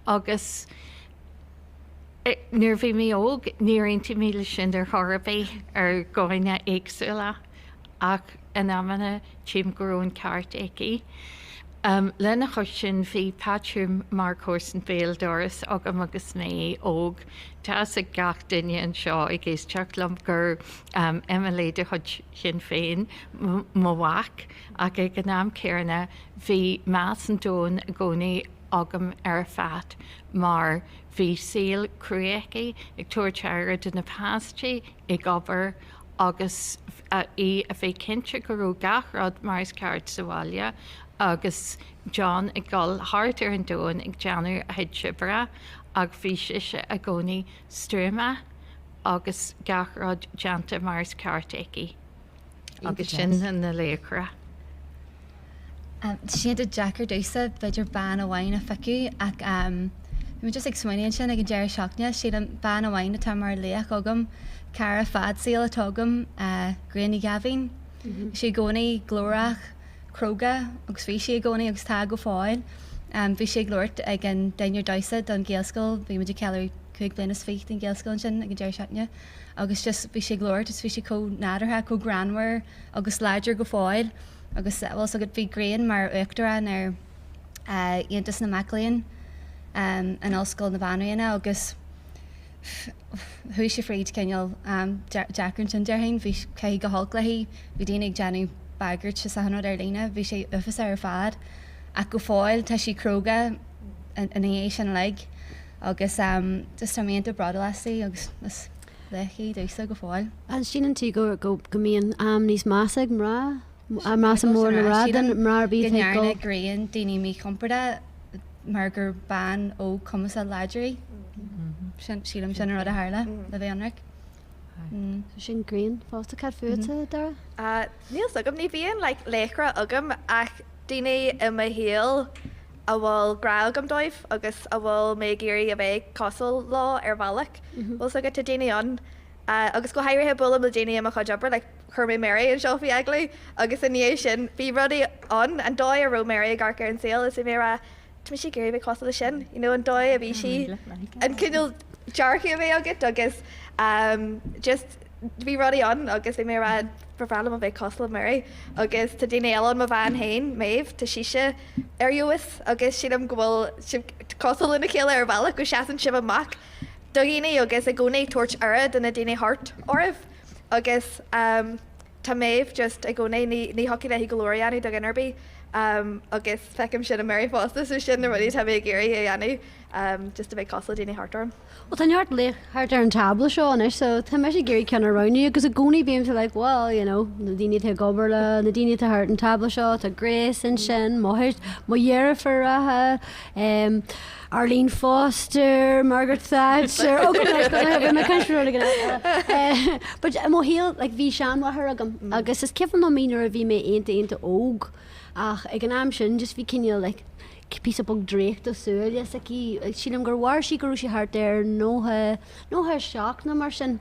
agus Nuair a bhí mé óg, níor aontaigh mé leis sin ar chor ar bith, ar dhóigheanna éagsúla, ach in amanna tchím go raibh an ceart aici. Lena chois sin, bhí Pat Hume mar chomharsan béal dorais agam agus mé óg. Tá fhios ag gach duine anseo ag éisteacht liom gur MLA de chuid Shinn Féin mo mhac, ach ag an am céanna bhí meas an domhain i gcónaí agam ar Phat mar bhí saol crua aici, ag tabhairt aire do na páistí, ag obair agus í a bheith cinnte go raibh gach rud mar is ceart sa bhaile agus John ag dul thart ar an domhan ag déanamh a chuid oibre ach bhí sise i gcónaí stuama agus gach rud déanta mar is ceart aici. Agus sin na laochra.
Tá sé deacair domhsa b'fhéidir bean amháin a phiocadh ach bhí mé just ag smaoineamh ansin ag an deireadh seachtaine, sílim bean amháin atá mar laoch agam, cara fad saoil atá agam, Grainne Ní Ghaibhín. Bhí sí i gcónaí glórach, cróga agus bhí sí i gcónaí agus tá go fóill. Bhí sí ag labhairt ag an dinnéar damhsa don Ghaelscoil, bhí muid ag ceiliúradh 25 bliana den Ghaelscoil ansin ag an deireadh seachtaine agus just bhí sí ag labhairt is bhí sí chomh nádúrtha, chomh greannmhar agus láidir go fóill agus bhfuil 's agat bhí Grian mar uachtarán ar Aontas na Mac Léinn in Ollscoil na Banríona agus chuaigh sí fríd cineál am deacair ansin déarfainn, bhí caitheadh go holc léi, bhí daoine ag déanamh bagairt is achan rud ar líne, bhí sé uafásach ar fad ach go fóill tá sí cróga ina dhiaidh sin uilig agus just tá mé iontach bródúil aisti agus is laoch í domhsa go fóill.
An síleann tú go go mbíonn am níos measa ag mná, measa mór le rá den mná ar bith
go ndearna Grian daoine míchompordach mar gur bean óg cumasach láidir í. Sin, sílim sin an rud a tharla, le bheith ionraic.
So sin Grian fosta. Cad fútsa, Dara?
Níl 's agam, ní bhíonn like laochra agam ach daoine i mo shaol a bhfuil grá agam dóibh agus a bhfuil mé ag iarraidh a bheith cosúil leo ar bhealach. Bhfuil 's agat, tá daoine ann agus go háirithe buailim le daoine i mo chuid oibre, like chuir mé Mary anseo faoi agallamh agus i ndiaidh sin bhí rudaí ann, an dóigh a raibh Mary ag amharc ar an saol is bhí mé ag rá tá mise ag iarraidh a bheith cosúil leis sin, you know, an dóigh a bhí sí, an cineál dearcadh a bhí agat agus um, just bhí rudaí ann agus bhí mé ag rá ba bhreá liom a bheith cosúil le Mary agus tá daoine eile ann, mo bhean féin, Maeve, tá sise ar fheabhas agus sílim go bhfuil sibh cosúil lena chéile ar bhealach go seasann sibh amach do dhaoine agus i gcónaí ag tabhairt aire do na daoine thart oraibh agus um, tá Maeve just i gcónaí, ní, ní thiocfaidh léi go leor a dhéanamh do dhuine ar bith um, agus feicim sin i Mary fosta so sin na rudaí atá mé ag iarraidh a dhéanamh um, just a bheith cosúil le daoine thart orm.
Well tá neart laoch thart ar an tábla seo anois so tá mise ag iarraidh ceann a roghnú agus i gcónaí bímse like well you know na daoine atá ag obair le, na daoine atá thart an tábla seo, tá Grace ansin, mo mo dheirfiúr reatha, um, Arlene Foster, Margaret Thatcher, oh go leis go bhí mé caint faoi rud éigin But i mo shaol like bhí seanmháthair agam agus is cuimhin liom í nuair a bhí mé iontach iontach óg ach ag an am sin just bhí cineál like píosa beag draíochta súile s'aici. Sílim gur mhair sí go raibh sí thart ar 90, 97 nó mar sin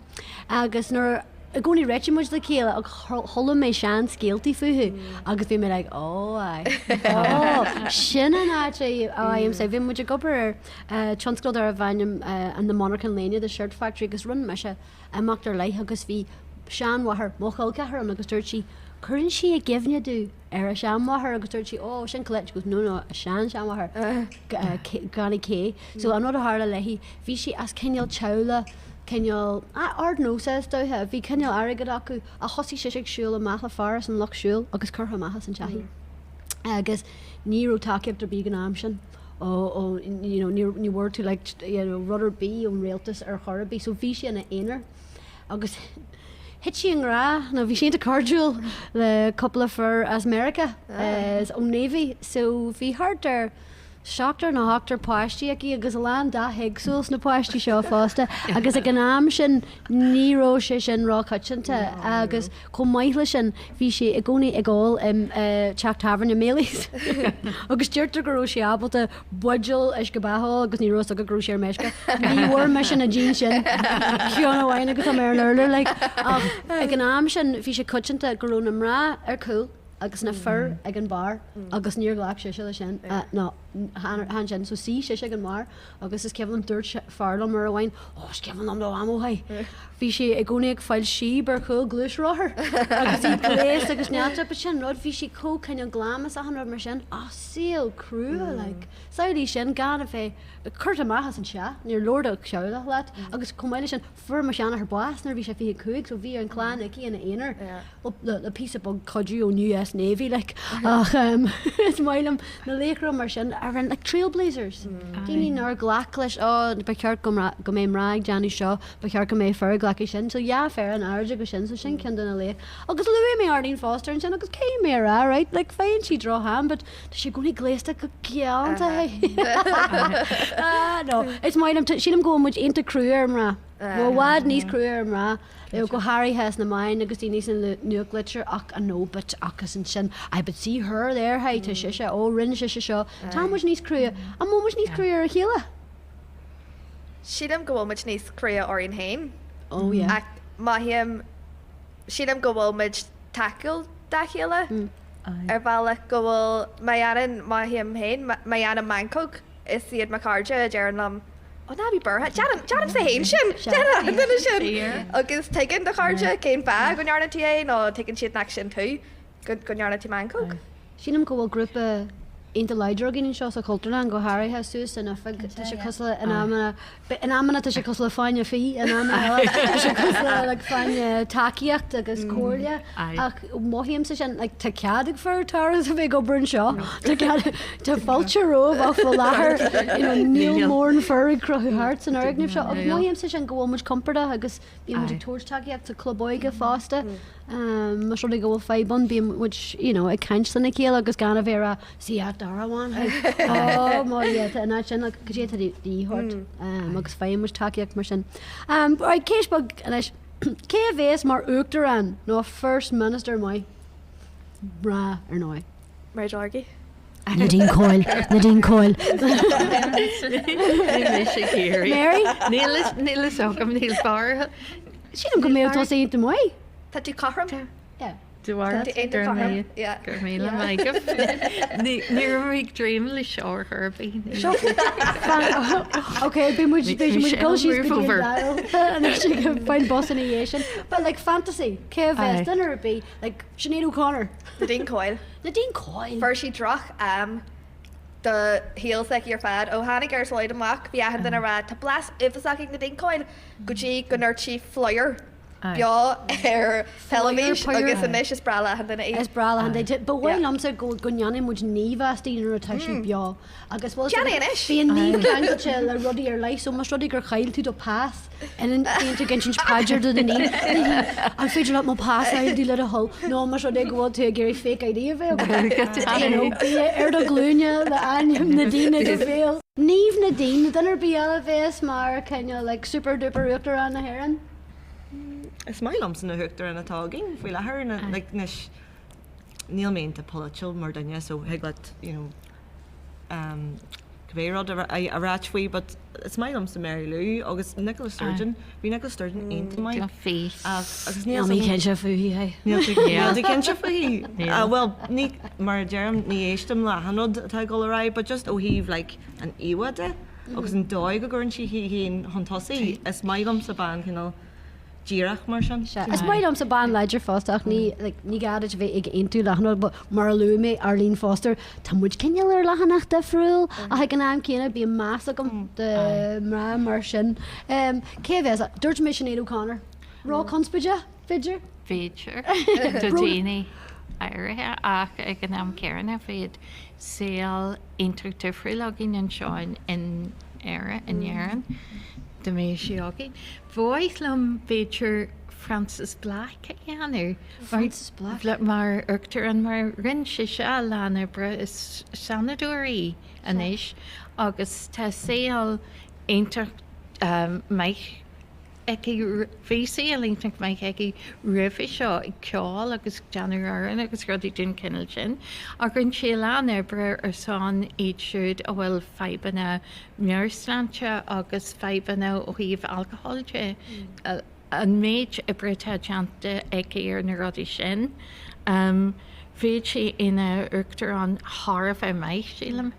agus nuair i gcónaí réitigh muid le chéile ach chuala mé seanscéaltaí fúithi agus bhí mé like oh aye, oh sin an áit a fhaighimse. Bhí muid ag obair ar tionscadal darbh ainm an The Monarchan Léine, The Shirt Factory agus rinne mise imeacht ar leith agus bhí seanmháthair mo chol ceathar ann agus dúirt sí cuireann sí i gcuimhne domh ar a seanmháthair agus dúirt sí oh sin Colette, she goes no no a sean-seanmháthair Granny Kay. So an rud a tharla léi bhí sí as cineál teaghlach cineál ardnósach is dóiche, bhí cineál airgead acu ach thosaigh sise ag siúl amach le fear as an lucht siúil agus curtha amach as an teach í. Agus ní raibh tacaíocht ar bith ag an am sin ó ó you know ní ní bhfuair tú like you know rud ar bith ón rialtas ar chor ar bith so bhí sí ina aonar agus thit sí i ngrá nó bhí sí iontach cairdiúil le cúpla fear as Meiriceá as ón Navy so bhí thart ar seachtar nó ochtar páistí aici agus a lán dath éagsúil sna páistí seo fosta agus ag an am sin ní raibh sé sin róchoitianta agus chomh maith leis sin bhí sí i gcónaí ag ól i teach tábhairne Mailey's agus deirtear go raibh sí ábalta buidéal uisce beatha a ól agus ní raibh a fhios acu go raibh sí ar meisce. Ní bhfuair mise na genes sin ceann amháin agus tá mé ar an urlár like ach ag an am sin bhí sé coitianta go raibh na mná ar cúl agus na fir ag an bar agus níor ghlac sise leis sin ná chan sin so shuigh sise ag an mbarr agus is cuimhin liom dúirt fear liom uair amháin ó is cuimhin liom do mhamó hey bhí sí i gcónaí ag fáil síob ar chúl gluaisrothair agus í gléasta agus nealta but sin rud bhí sí chomh cineál glam is achan rud mar sin ah saol crua like samhlaigh sin gan a bheith curtha amach as an teach níor labhair do theaghlach leat agus chomh maith leis sin Fuair mo sheanathair bás nuair a bhí sé 25 so bhí an chlann aici ina aonar le píosa beag cuidiú ón US Navy like ach is maith liom na laochra mar sin a rinne like trailblazers daoine nár ghlac leis oh ba cheart go go mbeidh mná ag déanamh seo ba cheart go mbeidh fir ag glacadh sin so dhá fear in airde go sin so sin ceann de na laoch agus luaigh mé Arlene Foster ansin agus caithfidh mé a rá right like faigheann sí droch-cháil but Tá sí i gcónaí gléasta go galánta. Ah, no. Is maith liom, sílim go bhfuil muid iontach crua ar mná. Bhfuil i bhfad níos crua ar mná, go háirithe sna meáin agus daoine sa nuachtlitir ach I know but agus ansin I but see her there hey tá sise ó rinne sise seo. Tá muid níos crua. An bhfuil muid níos crua ar a chéile?
Sílim go bhfuil muid níos crua orainn féin.
Oh yeah.
Ach mothaím, sílim go bhfuil muid tacúil dá chéile. Ar bhealach go bhfuil, má dhéanann, mothaím féin, má dhéanaim meancóg, is iad mo chairde a deireann liom, Ó ná bí buartha, déanaim, déanaimse féin sin, déanann achan duine sin. Agus tuigeann do chairde cén fáth go ndearna tú é nó tuigeann siad nach sin tú, go ndearna tú meancóg.
Sílim go bhfuil grúpa iontach láidir againn anseo sa Chultúrlann, go háirithe suas san oifig. Tá sé cosúil le in amanna, in amanna tá sé cosúil le fáinne fí, in amanna eile tá sé cosúil le like fáinne tacaíocht agus comhairle. Ach mothaímse sin, like tá cead ag fir Tara a bheith ag obair anseo, tá cead, tá fáilte romhaibh ach faoi láthair you know níl mórán fir ag crochadh thart san fhoirgneamh seo. Agus mothaímse sin go bhfuil muid compordach agus Bíonn muid ag tabhairt tacaíocht sa club óige fosta. Más rud é go bhfuil fadhb ann, bíonn muid you know ag caint lena chéile agus gan a bheith ag rá see that Dara one oh mo Dhia tá an áit sin like cad é atá de dhíth ort agus faigheann muid tacaíocht mar sin. Right ceist beag anois cé a bhéas mar uachtarán nó first minister maith? Mná ar ndóigh.
Mary Jo Largey.
Nadine Coyle, Nadine Coyle. Mary?
Níl a fhios agam, níl barúil.
Sílim go mbeadh tusa iontach maith.
Tá tú cothrom.
Yeah.
Do bharr
Tá tú iontach cothrom. Yeah.
Go raibh míle maith agat. Ní raibh mé ag dréim leis seo ar chor ar bith.
Ok, beidh muid beidh muid ag dul síos go dtí an Dáil anois ag fáil bus ina dhiaidh sin. But like fantasy, cé a bheas duine ar bith, like Sinéad O'Connor.
Nadine Coyle.
Nadine Coyle.
Fuair sí droch ainm do shaol s'aici ar fad. Ó tháinig Iris Lloyd amach bhí achan duine ag rá tá blas uafásach ag Nadine Coyle go dtí go ndúirt sí flower beo ar teilifís agus anois is breá le achan duine í.
Is breá le achan duine. Ba mhaith liomsa go go ndéanfaidh muid naomh aisti nuair atá sí beo agus bhfuil
Déan é anois!
Bíonn naomh ceangailte le rudaí ar leith so más rud é gur chaill tú do pas Bíonn tú ag insint paidir do Nadine, an féidir leat mo pas a fháil le do thoil nó más rud é go bhfuil tú ag iarraidh fake ID a bheith agat. You know, bí ar do ghlúine le ainm Nadine i do bhéal. Naomh Nadine, duine ar bith eile a bheas mar cineál like super duper Uachtarán na hÉireann?
Is maith liomsa na huachtaráin atá againn faoi láthair, like anois níl mé iontach polaitiúil mar duine so thig leat you know cibé rud a ráit faoi but is maith liomsa Mary Lou agus Nicola Sturgeon. Bhí Nicola Sturgeon iontach maith.
Bhí.
Agus níl
Níl mé cinnte fúithi, hey.
Níl tú cinnte fúithi? Bhuel, ní, mar a deirim, ní éistim le achan rud atá ag dul ar aghaidh but just ó thaobh like an íomhá de agus an dóigh go gcuireann sí í féin chun tosaigh, is maith liomsa bean cineál díreach mar sin.
Sea. Is maith liomsa bean láidir fosta ach ní, like, ní gá duit a bheith ag aontú le achan rud but mar a luaigh mé, Arlene Foster, tá muid cineál ar leathanach difriúil ach ag an am céanna bíonn meas agam do mná mar sin. Cé a bheas? Dúirt mé Sinéad O'Connor. Ró-conspóideach, b'fhéidir?
B'fhéidir do dhaoine áirithe ach ag an am céanna bheadh saol iontach difriúil againn anseo in Éire, in Éirinn, dá mbeadh sí againn. Ba mhaith liom, b'fhéidir, Frances Black a dhéanamh.
Frances Black.
Mar Uachtarán, mar rinne sise a lán oibre, is Seanadóir í anois agus tá saol iontach maith aici, bhí saol iontach maith aici roimhe seo ag ceol agus ag déanamh amhrán agus rudaí den chineál sin ach rinne sí a lán oibre ar son iad siúd a bhfuil fadhbanna meabhairshláinte agus fadhbanna ó thaobh alcohol de. An méid oibre atá déanta aici ar na rudaí sin, bheadh sí ina uachtarán thar a bheith maith, sílim.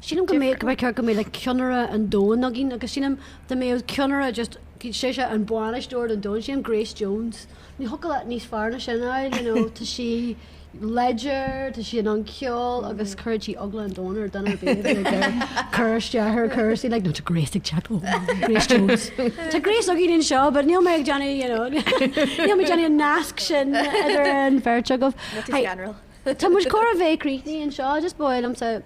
Sílim go mbeadh, go mbeadh ceart go mbeadh like ceannaire an domhain againn agus sílim dá mbeadh ceannaire just sise an bainisteoir don domhan, sílim Grace Jones. Ní thiocfadh leat níos fearr ná sin a fháil, you know, tá sí láidir, tá sí in ann ceol agus cuireann sí eagla an domhain ar duine ar bith a bhí ag iarraidh cur isteach ar chúrsaí like no tá Grace ag teacht, oh Grace Jones. Tá Grace againn anseo but níl mé ag déanamh you know níl mé ag déanamh an nasc sin idir an bheirt agaibh.
Níl tú scanrúil.
Tá muid chóir a bheith críochnaithe anseo, just ba mhaith liomsa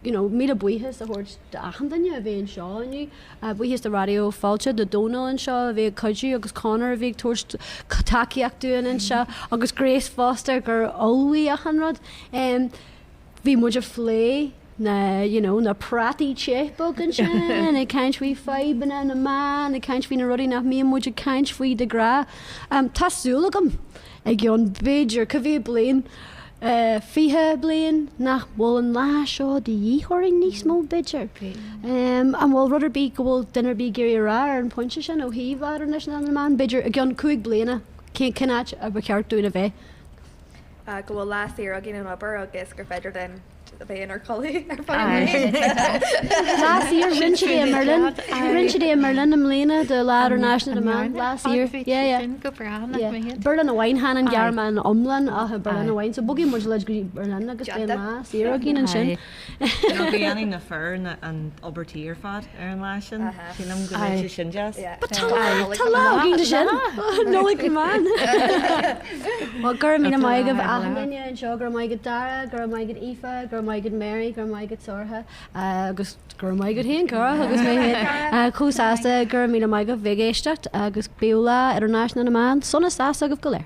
you know míle buíochas a thabhairt d'achan duine a bhí anseo inniu. Buíochas do Raidió Fáilte, do Dónal anseo a bhí ag cuidiú agus Conor a bhí ag tabhairt tacaíocht dúinn anseo agus Grace fosta gur ullmhaigh achan rud. Bhí muid ag plé na you know na prátaí te beag ansin, ag caint faoi fadhbanna na mban, ag caint faoi na rudaí nach mbíonn muid ag caint faoi de ghnáth. Tá súil agam i gceann b'fhéidir cibé bliain, 20 bliain nach bhfuil an lá seo de dhíth orainn níos mó, b'fhéidir. An bhfuil rud ar bith go bhfuil duine ar bith ag iarraidh a rá ar an phointe sin ó thaobh Lá Idirnáisiúnta na mBan? B'fhéidir i gceann 5 bliana, cén áit a ba cheart dúinn a bheith?
Go bhfuil lá saor againn ón obair agus gur féidir linn a bheith inár gcodladh ar feadh an lae.
Lá saor, rinne siad é i mBerlin. Rinne siad é i mBerlin i mbliana do Lá Idirnáisiúnta na Mban. Lá saor. Yeah, yeah.
Sin go breá, nach
Yeah.
mbeidh?
Berlin amháin, chan an Ghearmáin iomlán ach i Berlin amháin. So bogfaidh muid uilig go dtí Berlin agus beidh an lá saor againn ansin.
Nó go ndéanfaidh na fir an obair tí ar fad ar an lá sin. Sílim go mbeidh sé sin deas.
But tá tá lá againn de sin. Nollaig na mBan. Bhuel, go raibh míle maith agaibh achan duine anseo, go raibh maith agat Dara, go raibh maith agat Aoife, go raibh maith agat Mary, go raibh maith agat Sorcha agus go raibh maith agat féin Cara agus mé féin chomh sásta go raibh míle maith agaibh bheith ag éisteacht agus bíodh Lá Idirnáisiúnta na mBan sona sásta agaibh go léir.